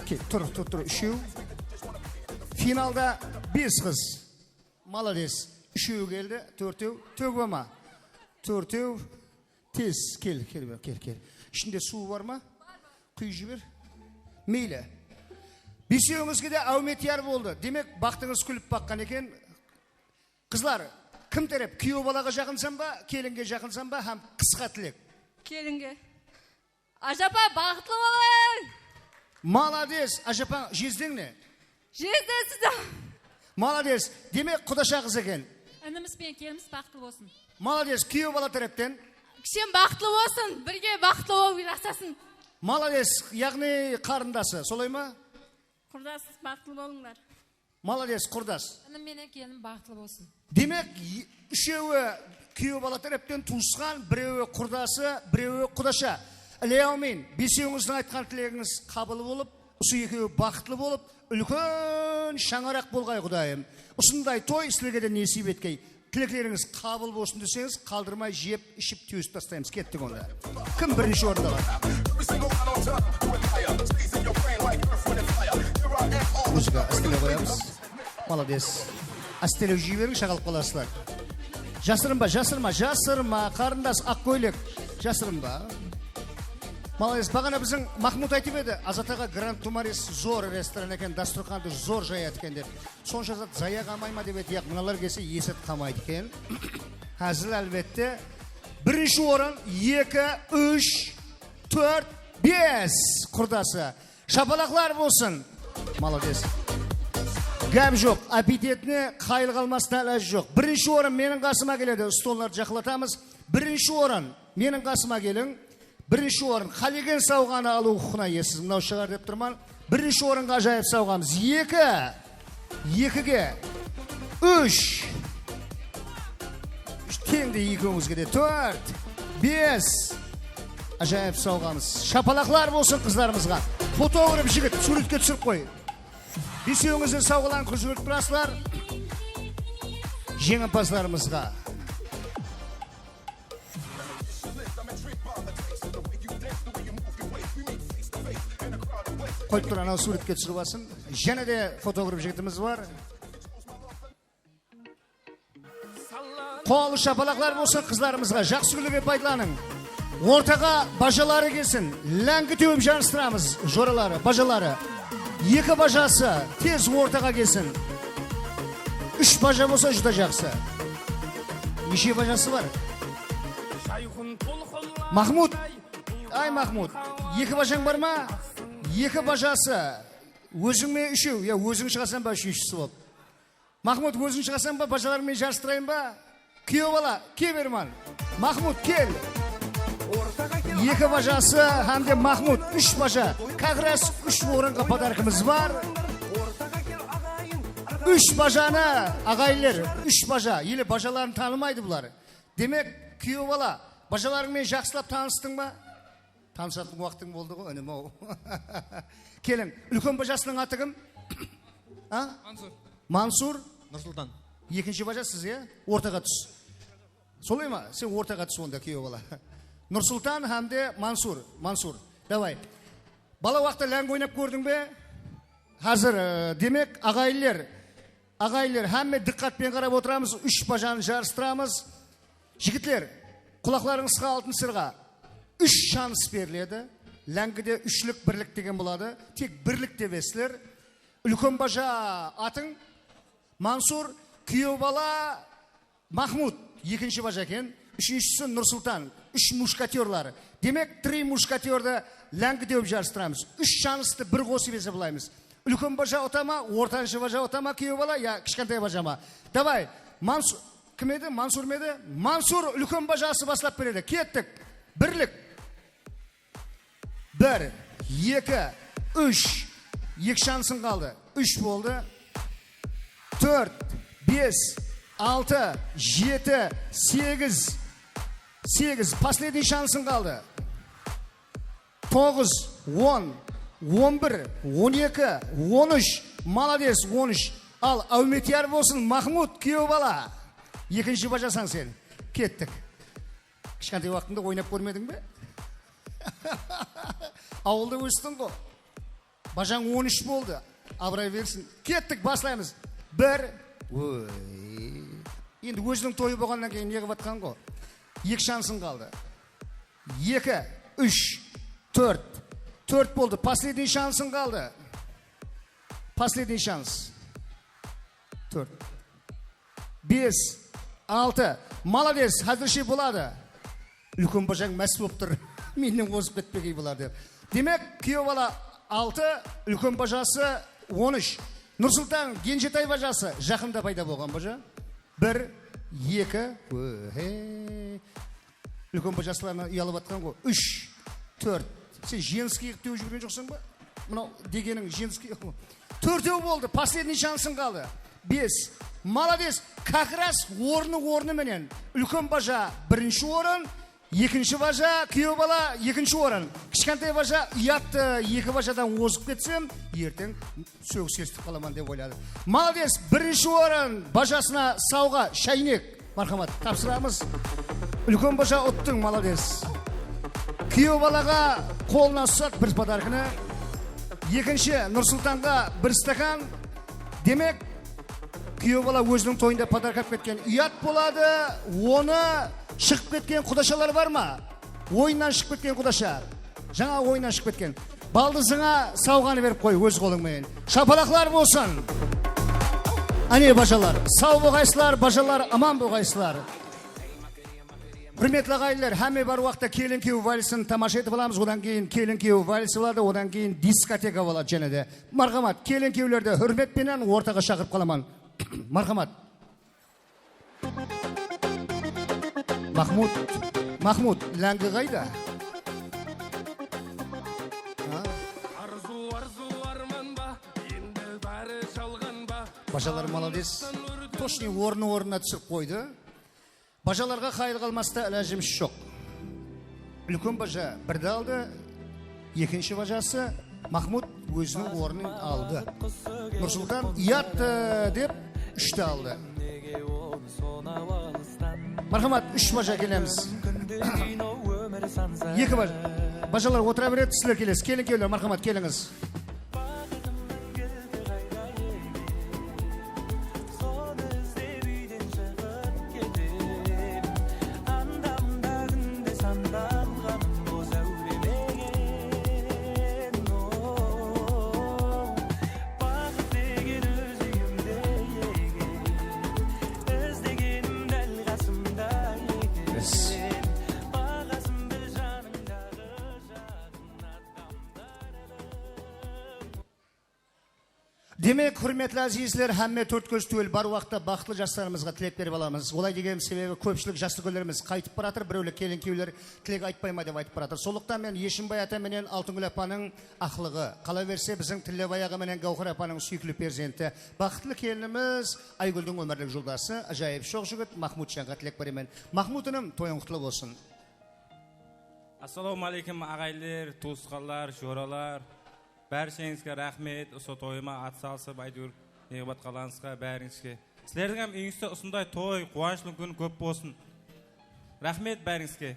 Ke, tur, tur, tur, úshew. Finalda bes qız. Malades. Úshew keldi, tórtew, tógip alma. Tórtew, tez, kel, kel, kel, kel. Ishinde suwı bar ma? Quyıp jiber. Meyli. Besewińizge de áwmetiyar boldı. Demek, baxtıńız kúlip baqqan eken. Qızlar, kim tárep? Kúyew balaǵa jaqınsań ba, kelinge jaqınsań ba hám qısqa tilek? Kelinge. Ájapa, baxıtlı bolıń! Malades, ájapań, jezdeń ne? Jezde sizdi. Malades, demek, qudasha qız eken. Inimiz benen kelinimiz baxıtlı bolsın. Malades, kúyew bala tárepten. Kishem baxıtlı bolsın, birge baxıtlı bolıp jasasın. Malades, yaǵnıy qarındası, solay ma? Qurdas, baxıtlı bolıńlar. Malades, qurdas. Inim menen kelinim baxıtlı bolsın. Demek, y-, úshewi kúyew bala tárepten tuwısqan, birewi qurdası, birewi qudasha. Ilya, áwmiyn, besewińizdiń aytqan tilegińiz qabıl bolıp, usı ekewi baxıtlı bolıp, úlken shańaraq bolǵay, Qudayım. Usınday toy sizlerge de nesiyp etkey. Tileklerińiz qabıl bolsın deseńiz, qaldırmay jep, iship, tewsip taslaymız. Kettik onda. Kim birinshi orında bar? Muzıka ástele qoyamız. Malades. Ástele júye beriń, shaqalıp qalasızlar. Jasırınba, jasırma, jasırma, qarındas, aq kóylek. Jasırınba. Malades, baǵana biziń Mahmud aytıp edi, Azat aǵa, Gran Tumaris zor restoran eken, dasturxandı zor jayadı eken dep. Sonsha zat zaya qalmay ma dep edi, yaq, mınalar kelse eset qalmaydı eken. Házil, álbette. Birinshi orın, eki, úsh, tórt, bes, qurdası. Shapalaqlar bolsın. Malades. Gáp joq, appetetine qayıl qalmasına ilaj joq. Birinshi orın meniń qasıma keledi, stollardı jaqınlatamız. Birinshi orın, meniń qasıma keliń. Birinshi orın, qálegen sawǵanı alıw huqıqına iyesiz. Mınaw shıǵar dep turman. Birinshi orınǵa ájayıp sawǵamız. Eki, ekige, úsh. Teńdey ekewińizge de. Tórt, bes. Ájayıp sawǵamız. Shapalaqlar bolsın qızlarımızǵa. Fotograf jigit, súwretke túsirip qoy. Besewińiz de sawǵalarıńızdı kóterip turasızlar. Jeńimpazlarımızǵa. Qoyıp tur, anaw súwretke túsirip alsın. Jáne de fotograf jigitimiz bar. Qol shapalaqlar bolsın qızlarımızǵa. Jaqsı kúnlerge paydalanıń. Ortaǵa bajaları kelsin. Láńgi tewip jarıstıramız, joraları, bajaları. Eki bajası tez ortaǵa kelsin. Úsh baja bolsa júdá jaqsı. Neshe bajası bar? Mahmud. Ay, Mahmud. Eki bajań bar ma? Eki bajası. Óziń me úshew? Ya, óziń shıǵasań ba úshinshisi bolıp? Mahmud, óziń shıǵasań ba, bajalarıń menen jarıstırayın ba? Kúyew bala, kel berman. Mahmud, kel. Eki bajası hám de Mahmud, úsh baja. Как раз úsh orınǵa podarkimiz bar. Úsh bajanı, aǵayinler, úsh baja. Ele bajaların tanımaydı bular. Demek, kúyew bala, bajalarıń menen jaqsılap tanıstıń ba? Tanısatuǵın waqtıń boldı ǵoy, inim-aw. Keliń, úlken bajasınıń atı kim? A? Mansur. Mansur? Nursultan. Ekinshi baja siz, ya? Ortaǵa tús. Solay ma? Sen ortaǵa tús onda, kúyew bala. Nursultan hám de Mansur. Mansur, davay. Bala waqıtta láńgi oynap kórdiń be? Házir, e, demek, aǵayinler, aǵayinler, hámme dıqqat penen qarap otıramız, úsh bajanı jarıstıramız. Jigitler, qulaqlarıńızǵa altın sırǵa. Úsh shanıs beriledi. Láńgide úshlik, birlik degen boladı. Tek birlik tebesizler. Úlken baja atıń Mansur, kúyew bala Mahmud, ekinshi baja eken, úshinshisi Nursultan, úsh mushkatyorlar. Demek, три мушкатёрды láńgi tewip jarıstıramız. Úsh shanıstı bir qosıp esaplaymız. Úlken baja uta ma, ortanshı baja uta ma, kúyew bala, ya kishkentay baja ma? Davay, Mansur, kim edi? Mansur ma edi? Mansur úlken bajası baslap beredi. Kettik. Birlik. Bir, eki, úsh. Eki shanısıń qaldı. Úsh boldı. Tórt, bes, altı, jeti, segiz. Segiz. Последний shanısıń qaldı. Toǵız, on, on bir, on eki, on úsh. Malades, on úsh. Al, áwmetiyar bolsın, Mahmud, kúyew bala. Ekinshi bajasań sen. Kettik. Kishkentay waqtıńda oynap kórmediń be? Awılda óstiń ǵo. Bajań on úsh boldı. Abıray bersin. Kettik, baslaymız. Bir. Oy. Endi óziniń toyı bolǵannan keyin ne qılıp atqan ǵo? Eki shansıń qaldı. Eki, úsh, tórt. Tórt boldı. Последний shansıń qaldı. Последний shans. Tórt. Bes, altı. Malades, házirshe boladı. Úlken bajań más bolıp tur. Mennen ozıp ketpegey bular dep. Demek, kúyew bala altı, úlken bajası on úsh. Nursultan, genjetay bajası, jaqında payda bolǵan baja. Bir, eki, óhe. Úlken bajasılarına uyalıp atqan ǵo. Úsh, tórt. Sen jenskiy qılıp tewip jibergen joqsań ba? Mınaw degeniń jenskiy. Tórtew boldı, последний shansıń qaldı. Bes. Malades. Как раз ornı ornı menen. Úlken baja birinshi orın, ekinshi baja, kúyew bala ekinshi orın. Kishkentay baja uyattı, eki bajadan ozıp ketsem, erteń sógis kesitip qalaman dep oyladı. Malades, birinshi orın, bajasına sawǵa, sháynek. Marhamat, tapsıramız. Úlken baja uttıń, malades. Kúyew balaǵa qolına usat bir podarkanı. Ekinshi, Nursultanǵa bir stakan. Demek, kúyew bala óziniń toyında podarka alıp ketken uyat boladı. Onı shıǵıp ketken qudashalar bar ma? Oyınnan shıǵıp ketken qudasha. Jańa oyınnan shıǵıp ketken. Baldızıńa sawǵanı berip qoy óz qolıń menen. Shapalaqlar bolsın. Áne, bajalar. Saw bolǵaysızlar, bajalar, aman bolǵaysızlar. Húrmetli aǵayinler, hámme bar waqıtta kelin-kúyew valsin tamasha etip alamız. Odan keyin kelin-kúyew valsi boladı, odan keyin diskoteka boladı jáne de. Marhamat, kelin-kúyewlerdi húrmet penen ortaǵa shaqırıp qalaman. Marhamat. Mahmud, Mahmud, láńgi qayda? Ha? Arzıw, arzıw, arman ba? Endi bári jalǵan ba? Bajalar malades. Tochniy ornı ornına túsirip qoydı. Bajalarǵa qayıl qalmasta ilajımız joq. Úlken baja birdi aldı, ekinshi bajası Mahmud óziniń ornın aldı. Nursultan uyattı dep úshti aldı. Marhamat, úsh baja kelemiz. Eki baja. Bajalar otıra beredi, sizler kelesiz. Kelin-kúyewler, marhamat, kelińiz. Demek, húrmetli ázizler, hámme tórt kóz túwel bar waqıtta baxıtlı jaslarımızǵa tilek berip alamız. Olay degenim sebebi kópshilik jas úlkenlerimiz qaytıp baratır, birewler kelin-kúyewler tilek aytpay ma dep aytıp baratır. Sonlıqtan men Eshimbaay ata menen Altıngúl apanıń aqlıǵı, qalaberse biziń Tillebay aǵa menen Gáwhar apanıń súyikli perzenti, baxıtlı kelinimiz Aygúldiń ómirlik joldası, ájayıp shoq jigit Mahmudjanǵa tilek beremen. Mahmud inim, toyıń qutlı bolsın. Assalawma áleykum, aǵayinler, tuwısqanlar, joralar. Bársheńizge raxmet, usı toyıma at salısıp, áytewir, ne qılıp atqanlarıńızǵa, bárińizge. Sizlerdiń hám úyińizde usınday toy, quwanıshlı kún kóp bolsın. Raxmet bárińizge.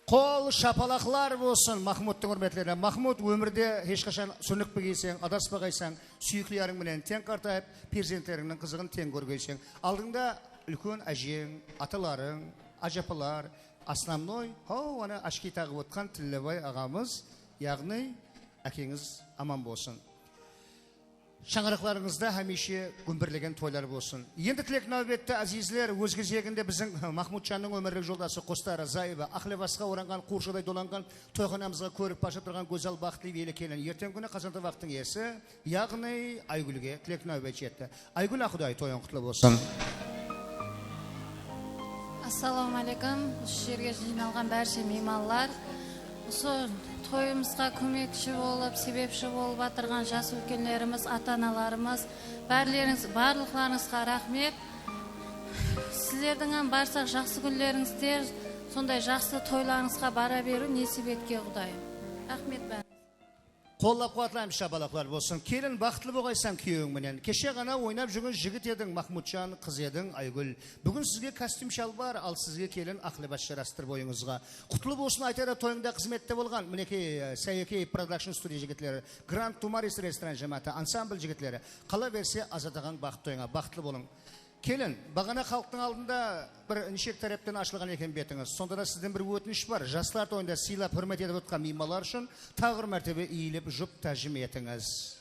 Qol shapalaqlar bolsın Mahmudtıń húrmetlerine. Mahmud, ómirde hesh qashan súrnikpegeyseń, adaspaǵaysań, súyikli yarıń menen teń qartayıp, perzentleriniń qızıǵın teń kórgeyseń. Aldıńda úlken ájeń, atalarıń, ájapalar, Основной, haw, ana, ashki taǵıp otqan Tillebay aǵamız, yaǵnıy, ákeńiz aman bolsın. Shańaraqlarıńızda hámiyshe gúmbirlegen toylar bolsın. Endi tilek náwbetti, ázizler, óz gezeginde biziń Mahmudjannıń ómirlik joldası Qosta Razayeva, aq libasqa oranǵan, quwırshaday dolanǵan toyxanamızǵa kórip basıp turǵan gózzal, baxıtlı biyli kelin, erteń kúni qazanda waqtıń iyesi, yaǵnıy Aygúlge tilek náwbet jetti. Aygúl, Aquday, toyıń qutlı bolsın. Assalawma áleykum. Usı jerge jıynalǵan bárshe miymanlar, usı toyımızǵa kómekshi bolıp, sebepshi bolıp atırǵan jas úlkenlerimiz, ata-analarımız, bárlerińiz, barlıqlarıńızǵa raxmet. Sizlerdiń hám barsaq jaqsı kúnlerińizde, Sonday jaqsı toylarıńızǵa bara beriw nesip etken Qudayım. Raxmet bárińizge. Qollap-quwatlaymız, shapalaqlar bolsın. Kelin, baxıtlı boǵaysań kúyewiń menen. Keshe ǵana oynap júrgen jigit ediń, Mahmudjan, qız ediń, Aygúl. Búgin sizge kostyum shalbar, al sizge, kelin, aq libas jarastır boyıńızǵa. Qutlı bolsın, aytar edi, toyıńda xızmette bolǵan. Minekey, e, Sayekey Production studio jigitleri, Grand Tumaris restoran jámááti, ansambl jigitleri. Qala berse, Azat aǵań baxıtlı toyıńa, baxıtlı bolıń. Kelin, baǵana xalıqtıń aldında bir inshe tárepten ashılǵan eken betińiz. Sonda da sizden bir ótinish bar. Jaslar toyında sıylap, húrmet etip otırǵan miymanlar ushın taǵı bir mártebe iyilip, jup tájim etińiz.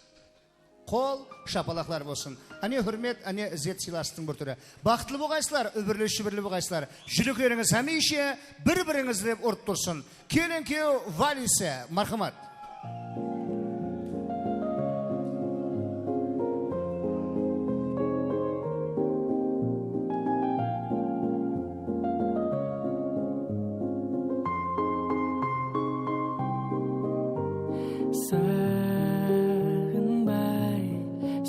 Qol, shapalaqlar bolsın. Áne húrmet, áne izzet, sıylastıń bir túri. Baxıtlı boǵaysızlar, úbirli-shúbirli boǵaysızlar. Júreklerińiz hámiyshe bir-birińizdi urıp tursın. Kelin kúyew valisi, marhamat. Saǵınbay,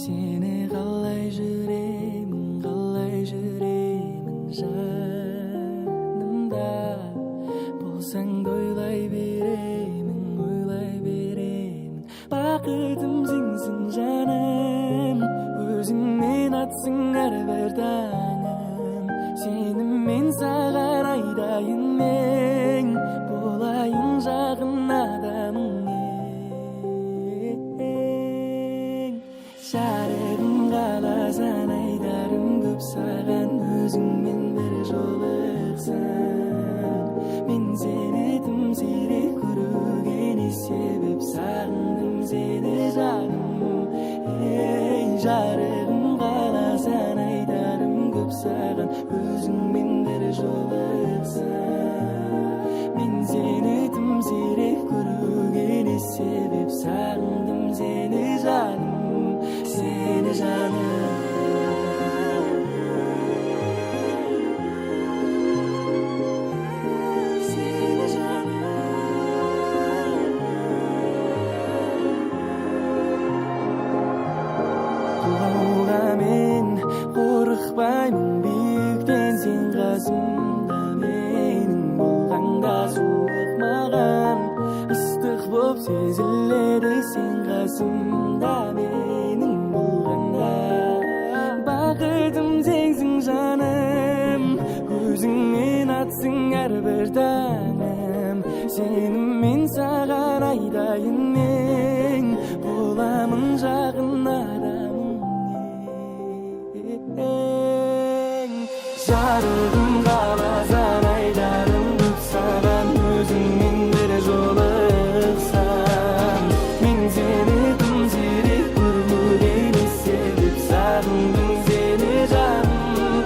seni qalay júremen, qalay júremen janımda. Bolsań da oylay beremen, oylay beremen. Baxıtım senseń janım, ózińmen atsıń hár bir tańım. Seni men saǵan aytayın men, bolayın jaǵın adamıń eń. Jarıǵım qalasań, aytarım kóp saǵan, ózińmen bir jolıqsań. Men seni dım siyrek kóriwge ne sebep, saǵındım seni janım. Ey, jarıǵım qalasań, aytarım kóp saǵan, ózińmen bir jolıqsań. Men seni dım siyrek kóriwge ne sebep, saǵındım seni janım, seni janım. Seni janım. Qulǵawǵa men qorıqpayman, biyikten sen qasımda meniń bolǵanda, suwıq maǵan ıstıq bolıp seziledi sen qasımda meniń bolǵanda. Baxıtım senseń janım, ózińmen atsıń hár bir tańım. Seni men saǵan aytayın men, bolamın jaǵın adamıń eń. Jarıǵım qalasań, aytarım kóp saǵan, ózińmen bir jolıqsań. Men seni dım siyrek kóriwge ne sebep, saǵındım seni janım.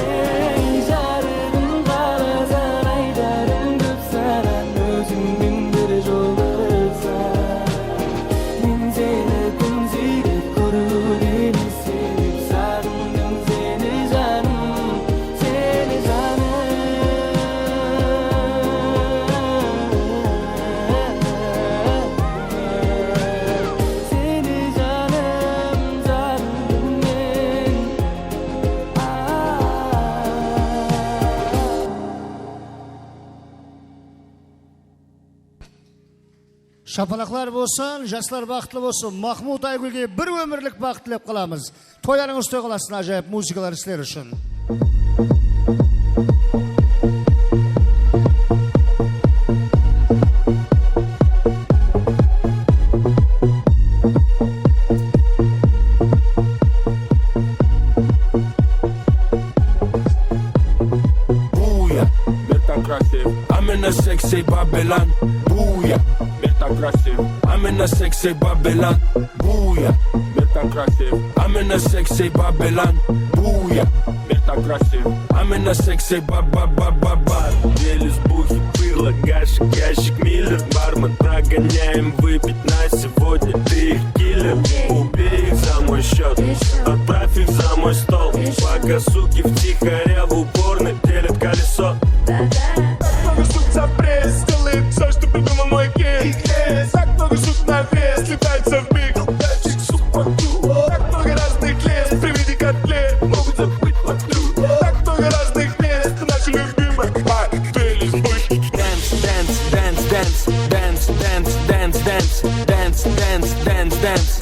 Ey, jarıǵım qalasań, aytarım kóp saǵan, ózińmen bir jolıqsań. Men seni dım siyrek kóriwge ne sebep, saǵındım seni janım, seni janım. Seni janım, janım men. Shapalaqlar bolsın, jaslar baxıtlı bolsın. Mahmud, Aygúlge bir ómirlik baxıt tilep qalamız. Toylarıńız toy qalasın, ájayıp muzıkalar sizler ushın. Booyah, Mertan Krashev, I'm in a sexy Babylon. Booyah, Mertan Krashev, I'm in a sexy Babylon. Booyah, Mertan Krashev, I'm in a sexy Babylon. Booyah, Mertan Krashev, I'm in a sexy ba ba ba ba ba. Две лесбухи, пыло, гашик, ящик, миллер, бармен, прогоняем выпить на сегодня. Ты их киллер, убей их за мой счёт, отправь их за мой стол. Пока суки втихаря в уборной делят колесо. Так много штук за пресс, делает всё, что придумал мой гей. Так много штук на вес, летается в миг. Так много разных лес, приведи котлет, могут забыть. Так много разных мест, наши любимые. Две лесбухи. Dance, dance, dance, dance, dance, dance, dance.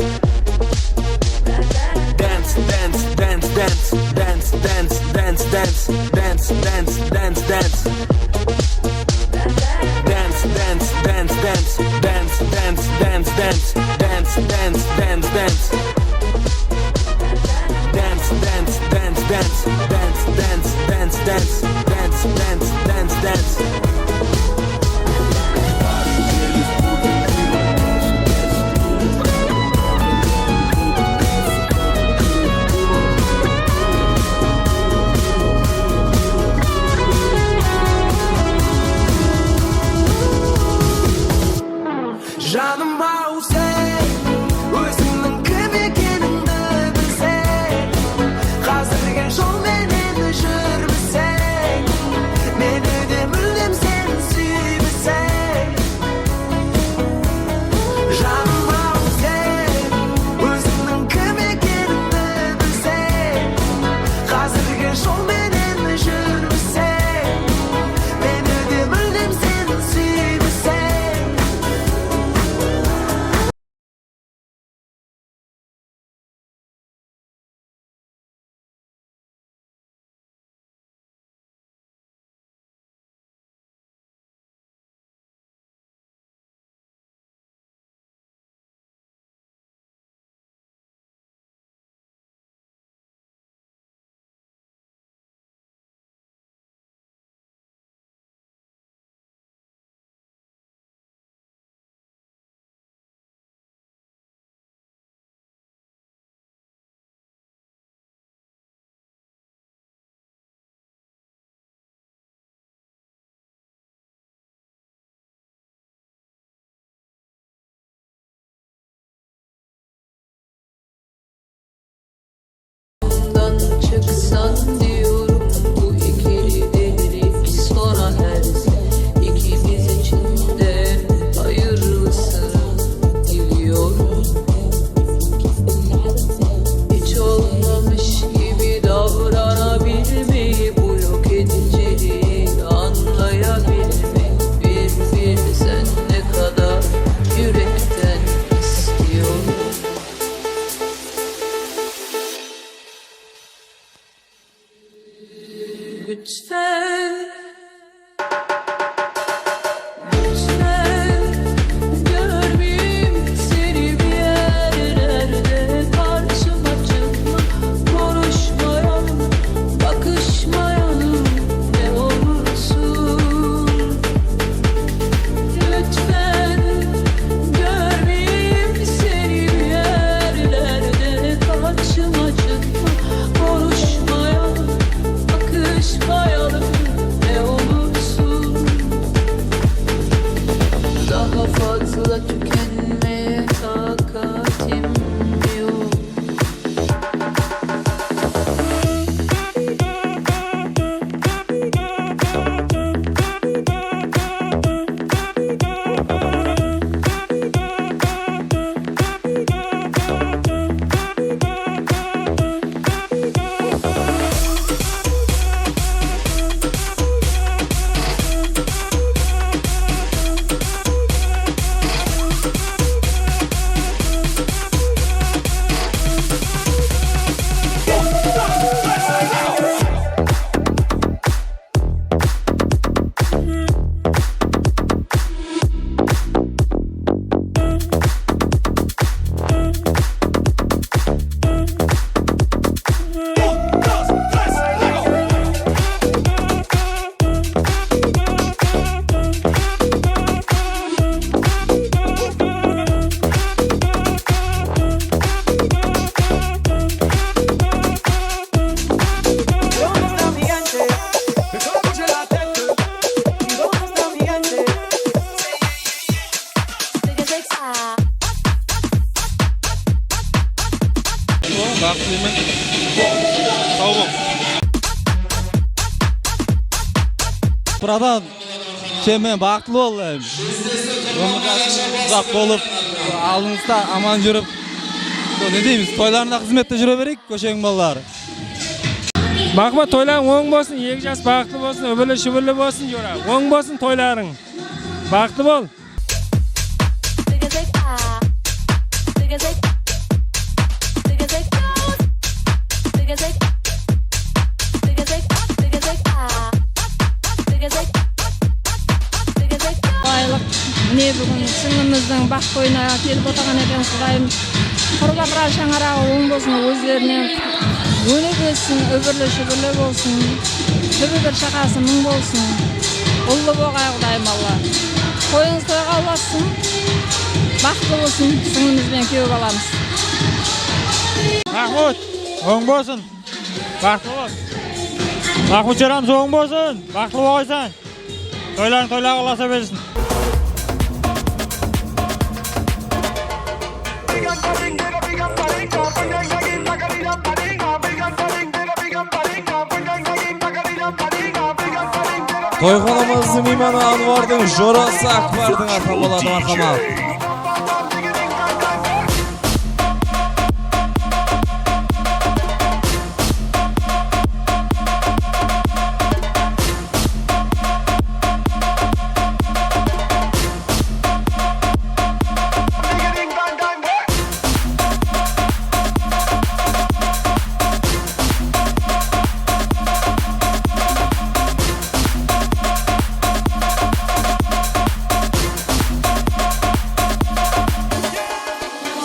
Dance, dance, dance, dance, dance, dance, dance. Dance, dance, dance, dance. Dance, dance, dance, dance. Dance, dance, dance, dance. Dance, dance, dance, dance. Dance, dance, dance, dance. Dance, dance, dance, dance. Dance, dance, dance, dance. Janım-aw, sen ózińniń kim ekenińdi bilseń, házirgi jol menen júrmeseń, meni de múldem sen súymeseń. Janım-aw, sen ózińniń kim ekenińdi bilseń, házirgi jol menen júrmeseń, meni de múldem sen súymeseń. Çıksan diyorum bu ikili delik, sonra her ikimiz için de hayırlısı diliyorum. Hiç olmamış gibi davranabilmeyi, bu yok ediciliği anlayabilmeyi, bir bir sen ne kadar yürekten istiyorum. Lütfen, lütfen, görmeyim seni bir yerlerde, karşıma çıkma, konuşmayalım, bakışmayalım, ne olursun. Lütfen, görmeyim seni bir yerlerde, karşıma çıkma, konuşmayalım, bakışmayalım, ne olursun. Daha fazla tükenmeye takatim yok. Baxıtlı men. Saw bol. Bratan, sen men baxıtlı bol. Ómir jasıń uzaq bolıp, aldıńızda aman júrip, ne deymiz, toylarında xızmette júre bereyik, kósheniń balaları. Maqpa, toylarıń oń bolsın, eki jas baxıtlı bolsın, úbirli-shúbirli bolsın, jora. Oń bolsın toylarıń. Baxıtlı bol. Qolayliq. Mine, búgin sińlimizdiń baxt toyına kelip otırǵan eken, Qudayım. Qurılaqlar shańaraǵı oń bolsın, ózlerinen óne bersin, úbirli-shúbirli bolsın. Túbi bir shaqası mıń bolsın. Ullı bolǵay, Qudayım Alla. Toyıńız toyǵa ulassın. Baxıtlı bolsın, sińlimiz benen kúyew balamız. Mahmud, oń bolsın. Baxıtlı bol. Mahmudjan aǵamız, oń bolsın. Baxıtlı bolǵaysań. Toylarıń toylarǵa ulasa bersin. Toyxanamızdıń miymanı Anvardıń jorası Akbardıń ata boladı, marhamat.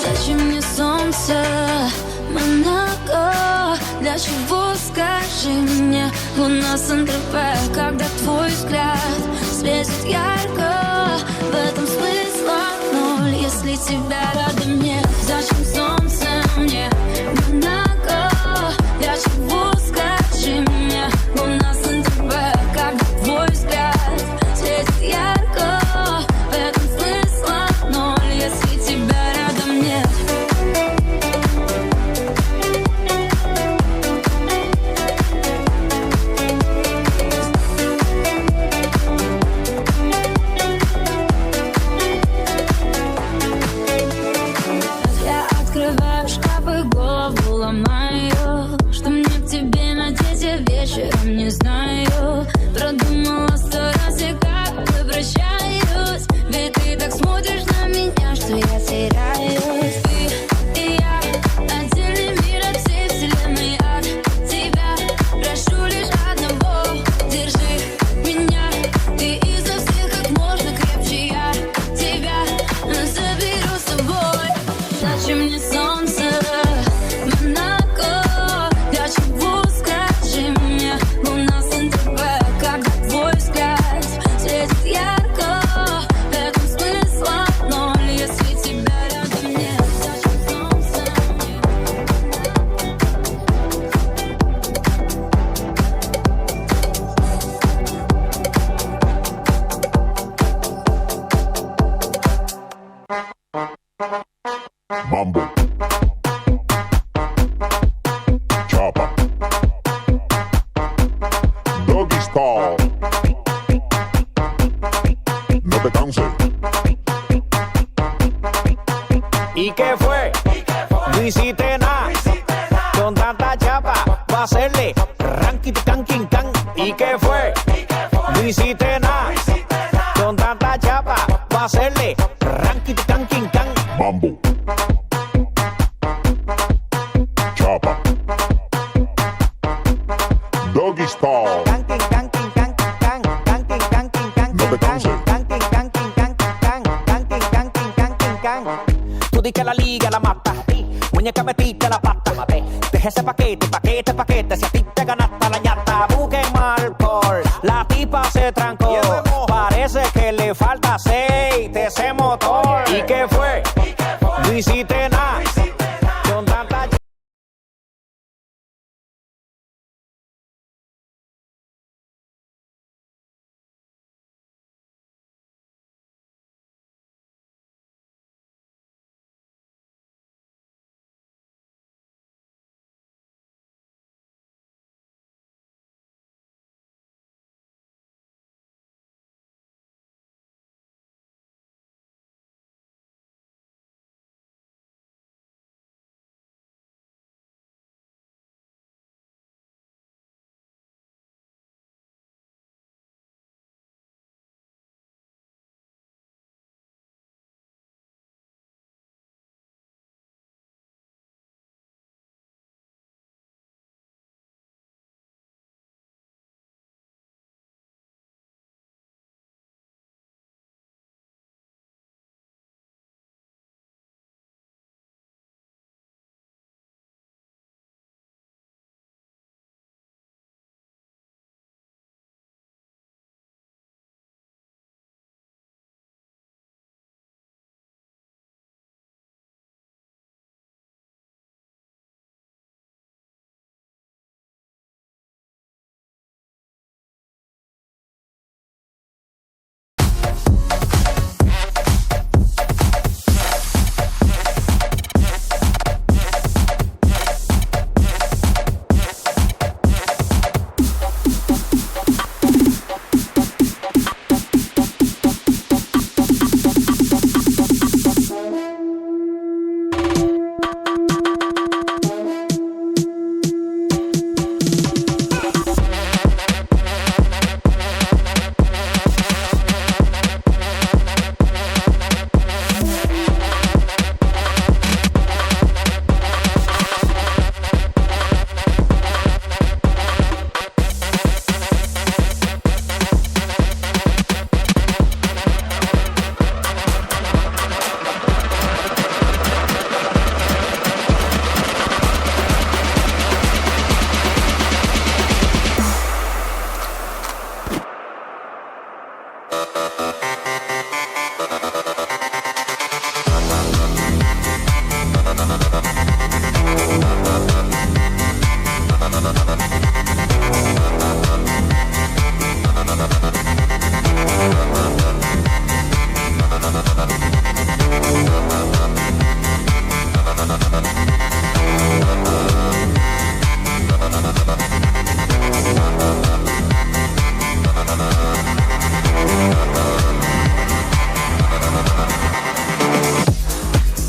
Зачем мне солнце, Монако? Для чего, скажи мне, луна с Н Т В, когда твой взгляд светит ярко? В этом смысла ноль, если тебя рядом нет. Зачем солнце мне, Монако? Для чего, скажи мне, луна с Н Т В, когда твой взгляд светит ярко? В этом смысла ноль, если тебя рядом нет. Я открываю шкафы, голову ломаю. Что мне к тебе надеть, я вечером не знаю. Продумала сто раз, я как бы прощаюсь. Ведь ты так смотришь на меня, что я теряюсь. Ты и я, отдельный мир от всей вселенной. От тебя прошу лишь одного: держи меня, ты изо всех как можно крепче. Я тебя заберу с собой. Зачем мне солнце, Монако? Для чего, скажи мне, луна с Н Т В, когда твой взгляд светит ярко? В этом смысла ноль, если тебя рядом нет. Зачем солнце мне? Mambo. Chapa. Doggy style. No te canses. ¿Y qué fue? No hiciste nada. Con tanta chapa, va a hacerle ranking, can, king, can. ¿Y qué fue? No hiciste nada. Con tanta chapa, va a hacerle ranking, can, king, can. Mambo. Chapa. Doggy style. No te canses. Tú di que la liga la mata. Muñeca, metiste la pata. Deja ese paquete, paquete, paquete. Si a ti te ganaste la ñata, busque mal por la tipa se trancó. Parece que le falta aceite a ese motor. ¿Y qué fue? No hiciste nada. Con tanta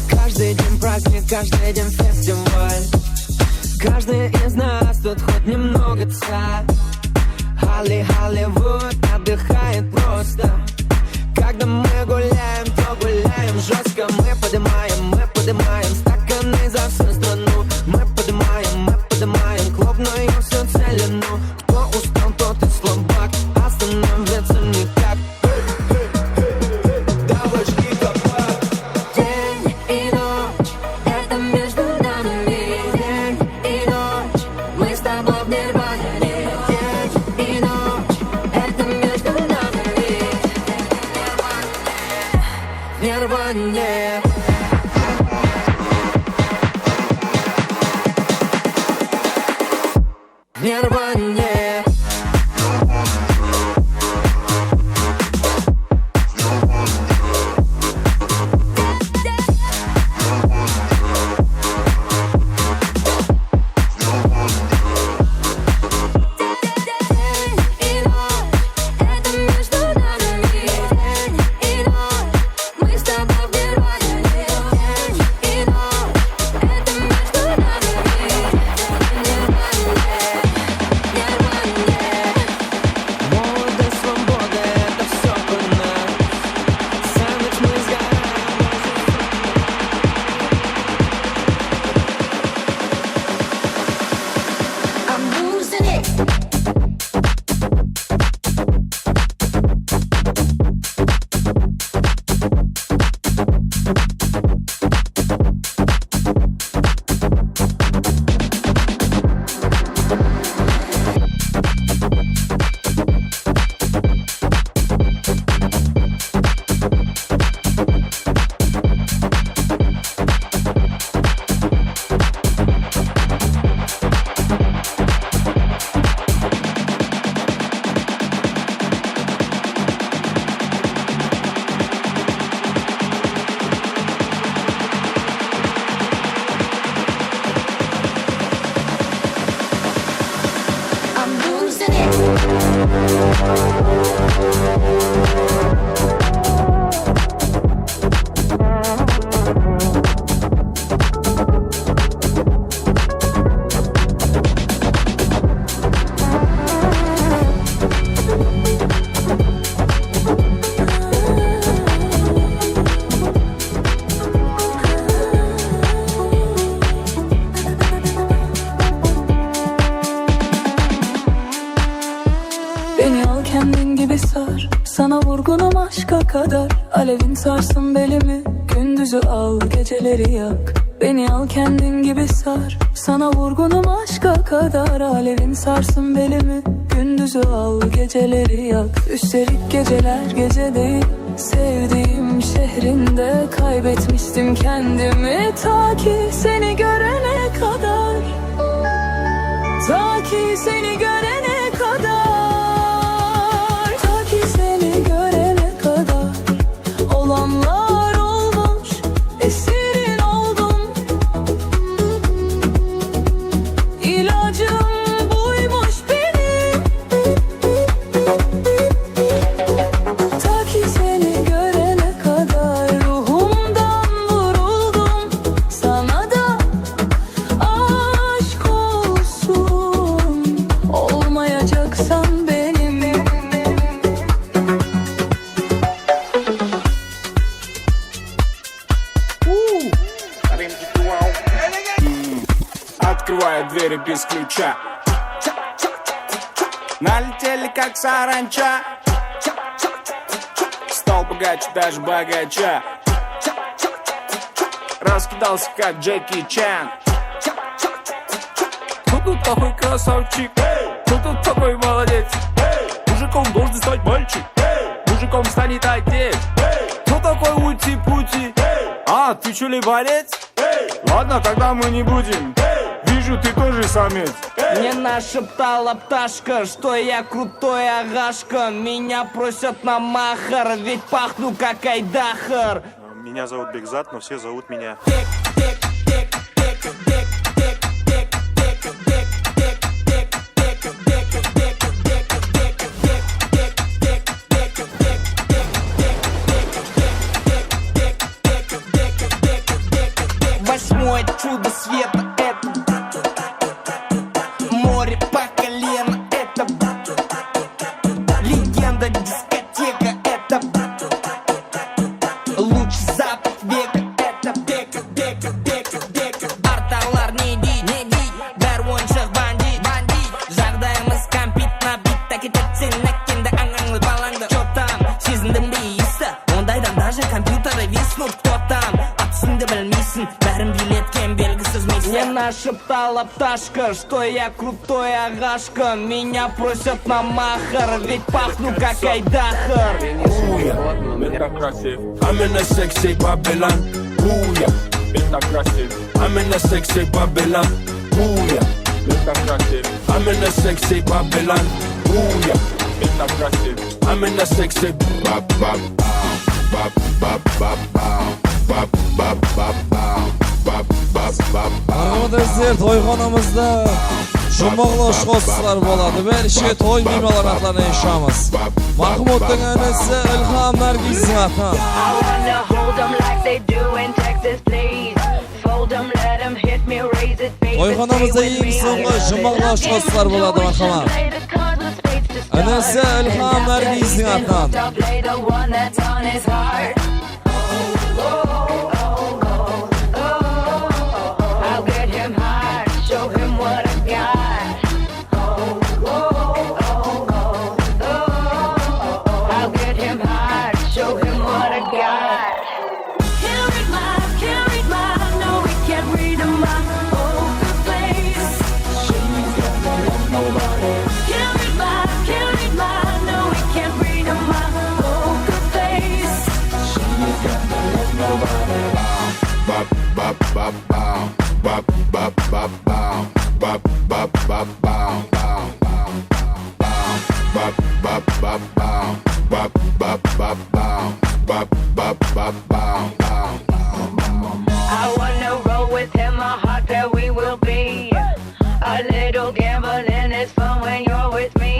Каждый день праздник, каждый день фестиваль. Каждый из нас тут хоть немного царь. Холли-, Холливуд отдыхает просто. Когда мы гуляем, то гуляем жёстко. Мы поднимаем, мы поднимаем стаканы за всю страну. Мы поднимаем, мы поднимаем клубную всю целину. Кто устал, тот и слабак, остановиться никак. Давай, жги кабак. День и ночь, это между нами. День и ночь, мы с тобой в нирване. День и ночь, это между нами. Нирване. Нирване. Мы с тобой в нирване, день и ночь. Это между нами. Нирване, нирване. Мода, свобода, это всё у нас. Сэндвич, мы сгораем. I'm losing it. I'm losing it. Beni al kendin gibi sar, sana vurgunum aşka kadar. Alevin sarsın belimi, gündüzü al, geceleri yak. Beni al kendin gibi sar, sana vurgunum aşka kadar. Alevin sarsın belimi, gündüzü al, geceleri yak. Üstelik geceler gece değil, sevdiğim şehrinde kaybetmiştim kendimi. Ta ki seni görene kadar, ta ki seni görene kadar, ta ki seni görene kadar. Olanlar olmuş, esirin oldum. İlacım buymuş benim. Ta ki seni görene kadar ruhumdan vuruldum. Sana da aşk olsun, olmayacaksan benim. Открываю двери без ключа. Налетели, как саранча. Стал богаче, даже богача. Раскидался, как Джеки Чан. Кто тут такой красавчик? Кто тут такой молодец? Мужиком должен стать мальчик. Мужиком станет отец. Кто такой ути-пути? А, ты чё ли борец? Ладно, тогда мы не будем. Вижу, ты тоже самец. Мне нашептала пташка, что я крутой ағашка. Меня просят на махар, ведь пахну как айдахар. Меня зовут Бекзат, но все зовут меня. Восьмое чудо света — это море по колено, это легенда дискотека, это лучший запах века, это Artaǵılar ne deydi, ne deydi? Bári oyınshıq, bandit, bandit. Jaǵdayımız kompit, nabit, áketedseń nákkendi, ańańlı balańdı. Chё там, sezindiń be iyista? Ondaydan даже kompyuter viysnut. Кто там? At ústinde bilmeysiń, bárin biyletken belgisiz missiyá. Eń ashıp talap tashqı, что я крутой aǵashqı. Меня просят на махар, ведь пахну как айдахар. Uya, men так красив. I'm in a sexy Babylon. Uya, men так красив. I'm in a sexy Babylon. Uya, men так красив. I'm in a sexy Babylon. Uya, men так красив. I'm in a sexy Bab, bab, bab, bab, bab, bab, bab, bab, bab, bab, bab, bab, bab, bab. Marhamat, sizler, toyxanamızda jumaǵlash qosıqlar boladı. Bárshe toy miymanlar atlarına eshitamız. Mahmudtıń inisi Ilham Nargizdiń atına. I wanna hold 'em like they do in Texas, please. Fold 'em, let 'em hit me, raise it, baby, stay with me. Toyxanamızda eń sońǵı jumaǵlash qosıqlar boladı, marhamat. Inisi Ilham Nargizdiń atınan. I'll get him hot, show him what I got. I'll get him hot, show him what I got. Can't read my, can't read my, no, he can't read my poker face. Can't read my, can't read my, no, he can't read my poker face. Bop, bop, bop, bop. Bop, bop, bop, bop. Bop, bop, bop, bop. Bop, bop, bop, bop. Bop, bop, bop, bop. Bop, bop, bop, bop. I wanna roll with him, a hot pair we will be. A little gambling is fun when you're with me.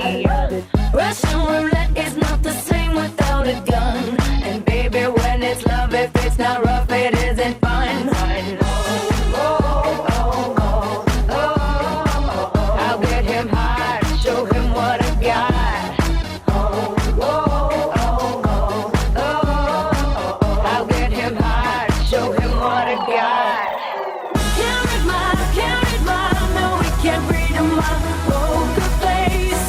Russian roulette is not the same without a gun. And baby, when it's love, if it's not rough, it isn't fun. I'll get him hot, show him what I got. I'll get him hot, show him what I got. Can't read my, can't read my, no, he can't read my poker face.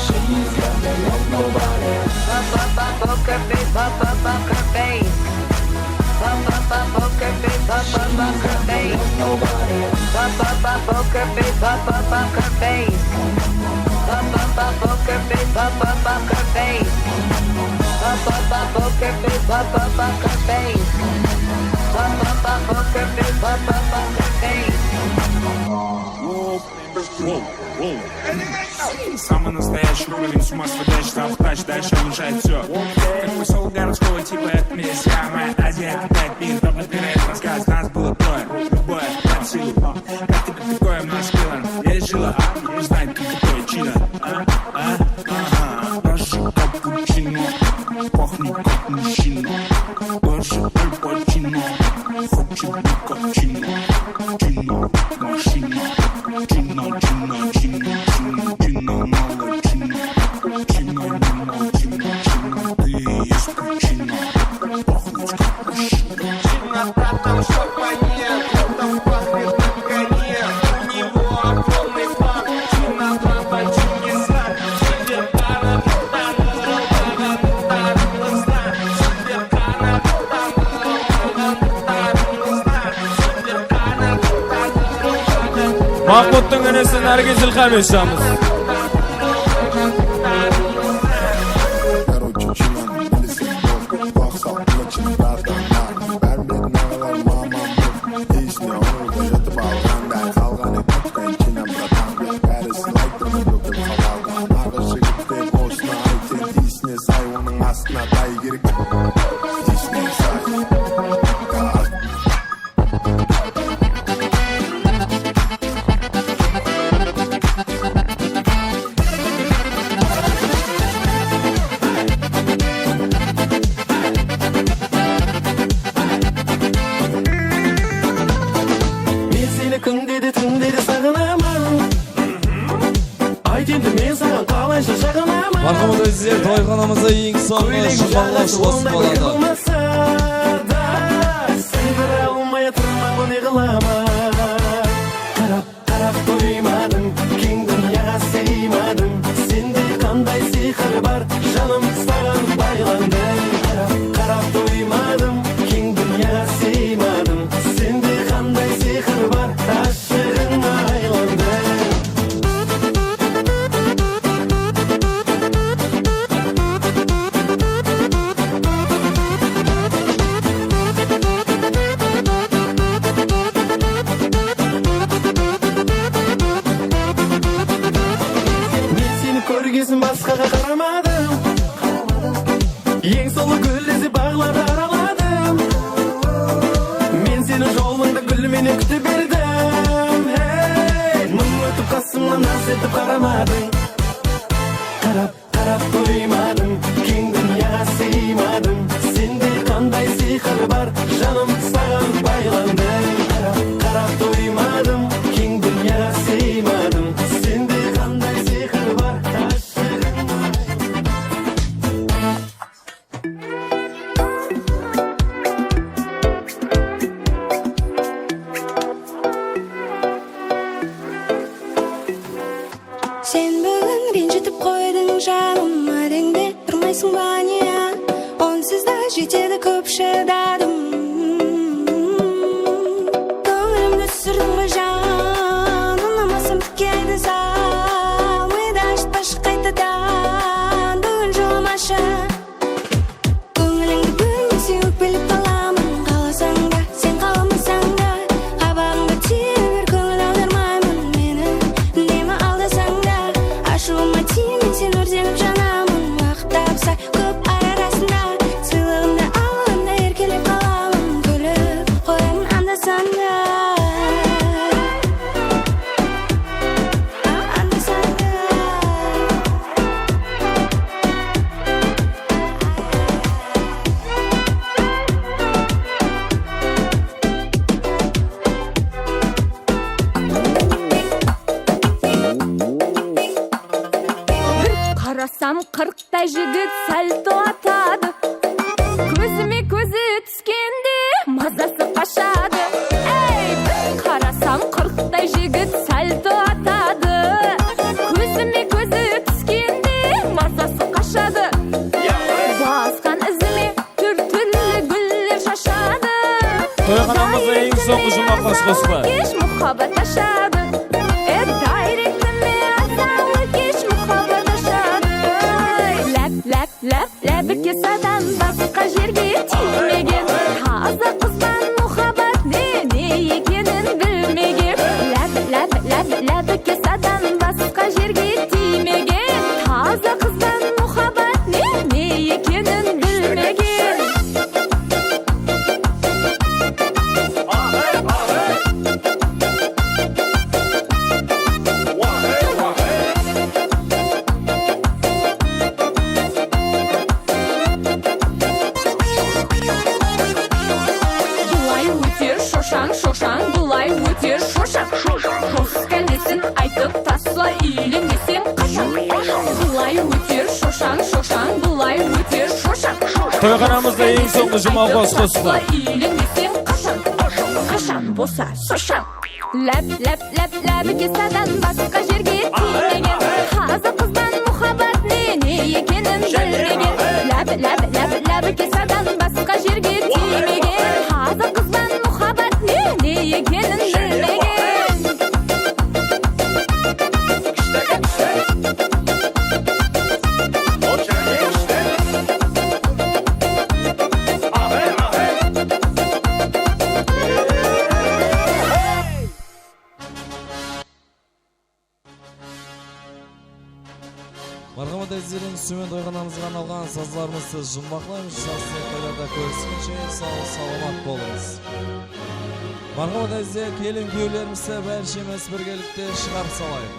She's got me like nobody. Pop, pop, pop, poker face, pop, pop, poker face. Pop, pop, pop, poker face, pop, pop, poker face. Pop, pop, pop, poker face, pop, pop, poker face. Pop, pop, pop, poker face, pop, pop, poker face. Pop, pop, pop, poker face, pop, pop, poker face. Pop, pop, pop, poker face, pop, pop, poker face. Самый настоящий уровень с ума сходящий, там врач дальше улучшает всё. Как посол городского типа, это мне самая Азия, это пять мир, кто подбирает рассказ, нас было трое, любое, под силу. Как тебе такое, Маскилан? Я решила, а? Не знает, как такое, чина. А? А? Ага. Даже капучино, пахнет как мужчина. Даже Аль Пачино хочет быть как Чина. Чина, машина. Чина, Чина, Чина, Чина, Чина, мало Чина. Чина, не мало Чина, Чина, ты и есть причина. Пахнет как мужчина. Чина, братан, чтоб они, братан, пахнет как они. У него огромный фан. Чина, братан, чудеса. Mahmudtıń inisi Nargiz Ilham eshitamız. Короче, Чина, bilesiz, qulaq sal, qulaq sal, bratан. Bárin bilетін aǵalar, mama, Esine ulıwdı jutıp alǵanday, qalǵanı kútken China bratanga. Bári sıylaydı onı búgin halalǵa. Narǵız jigitler osını ayt, sen Disney say, onıń astına tay kerek. Disney say. Eń sońǵı juwmaqlaw qosıq boladı. Sıydıra almay atırman, ne qılaman? Qarap, qarap toymadım, keń dúnyaǵa sıymadım. Sende qanday sıyqır bar, janım, saǵan baylandım. Qarap, qarap toymadım, keń dúnyaǵa sıymadım. Sende qanday sıyqır bar, ashıǵıńa aylandım. Men seni kórgesin basqaǵa qaramadım. Eń sulıw gúldi izlep baǵlardı araladım. Men seni jolıńda gúl menen kúte berdim. Hey! Mıń ótip qasımnan naz etip qaramadıń. Qarap, qarap toymadım, keń dúnyaǵa sıymadım. Sende qanday sıyqır bar, janım, saǵan baylandım. Qarap, qarap toymadım, keń dúnyaǵa sıymadım. Sende qanday sıyqır bar, ashıǵıńa. Sen búgin renjitip qoydıń janım, ádeńde turmaysıń ba ne? Onsız da jetedi, kóp shıdadım. Kóńlimdi túsirdiń be jan, unamasam tikeydi zal, mıydı ashıtpash qaytadan, búgin jılamash. Kóńilińdi bilmeseń, ókpelep qalaman. Qalasań da, sen qalamasań da, qabaǵıńda tiye ber, kóńil awdarmayman. Meni neme aldasań da, ashıwıma tiyme, sen órtenip janaman. Waqıt tapsa, kóp ay arasında, sıylıǵımdı alǵanda erkelep qalaman. Kúlip qoyaman anda-sanda. Bir qarasam, qırqtay jigit salto atadı. Kózime kózi túskende mazası qashadı. Ey, bir qarasam, qırqtay jigit salto atadı. Kózime kózi túskende mazası qashadı. Basqan izime túr-túrli gúller shashadı. Toyxanamızda eń sońǵı juwmaqlaw qosıqlar. Kesh muhabbat ashadı. E, direktime azanlı kesh muhabbat ashadı. Láp, láp, láp, lábike sadan basqa jerge tiymegen. Taza qızban muhabbat ne, ne ekenin bilmegen. Láp, láp, láp, lábike sadan basqa jerge tiymegen. Taza qızban muhabbat ne, ne ekenin bilmegen. Bılay óter shoshań, shoshań, bılay óter shoshań. Josıs kálesin aytıp tasla, úylenbeseń qashan? Bılay óter shoshań, shoshań, bılay óter shoshań. Toyxanamızda eń sońǵı juwmaqlaw qosıqlar. Úylenbeseń qashan? Qashan bolsa, soshan. Láp, láp, láp, lábike sadan basqa jerge tiymegen. Taza qızban muhabbat ne, ne ekenin bilmegen. Láp, láp, láp, lábike sadan basqa jerge tiymegen. Taza qızban muhabbat ne, ne ekenin bilmegen. Marhamat, ázizler, endi Súmen toyxanamızǵa arnalǵan sazlarımızdı juwmaqlaymız. Jaqsı toylarda kóriskenshe, sawlıq-salamat bolıńız. Marhamat, ázizler, kelin-kúyewlerimizdi bárshemiz birgelikte shıǵarıp salayıq.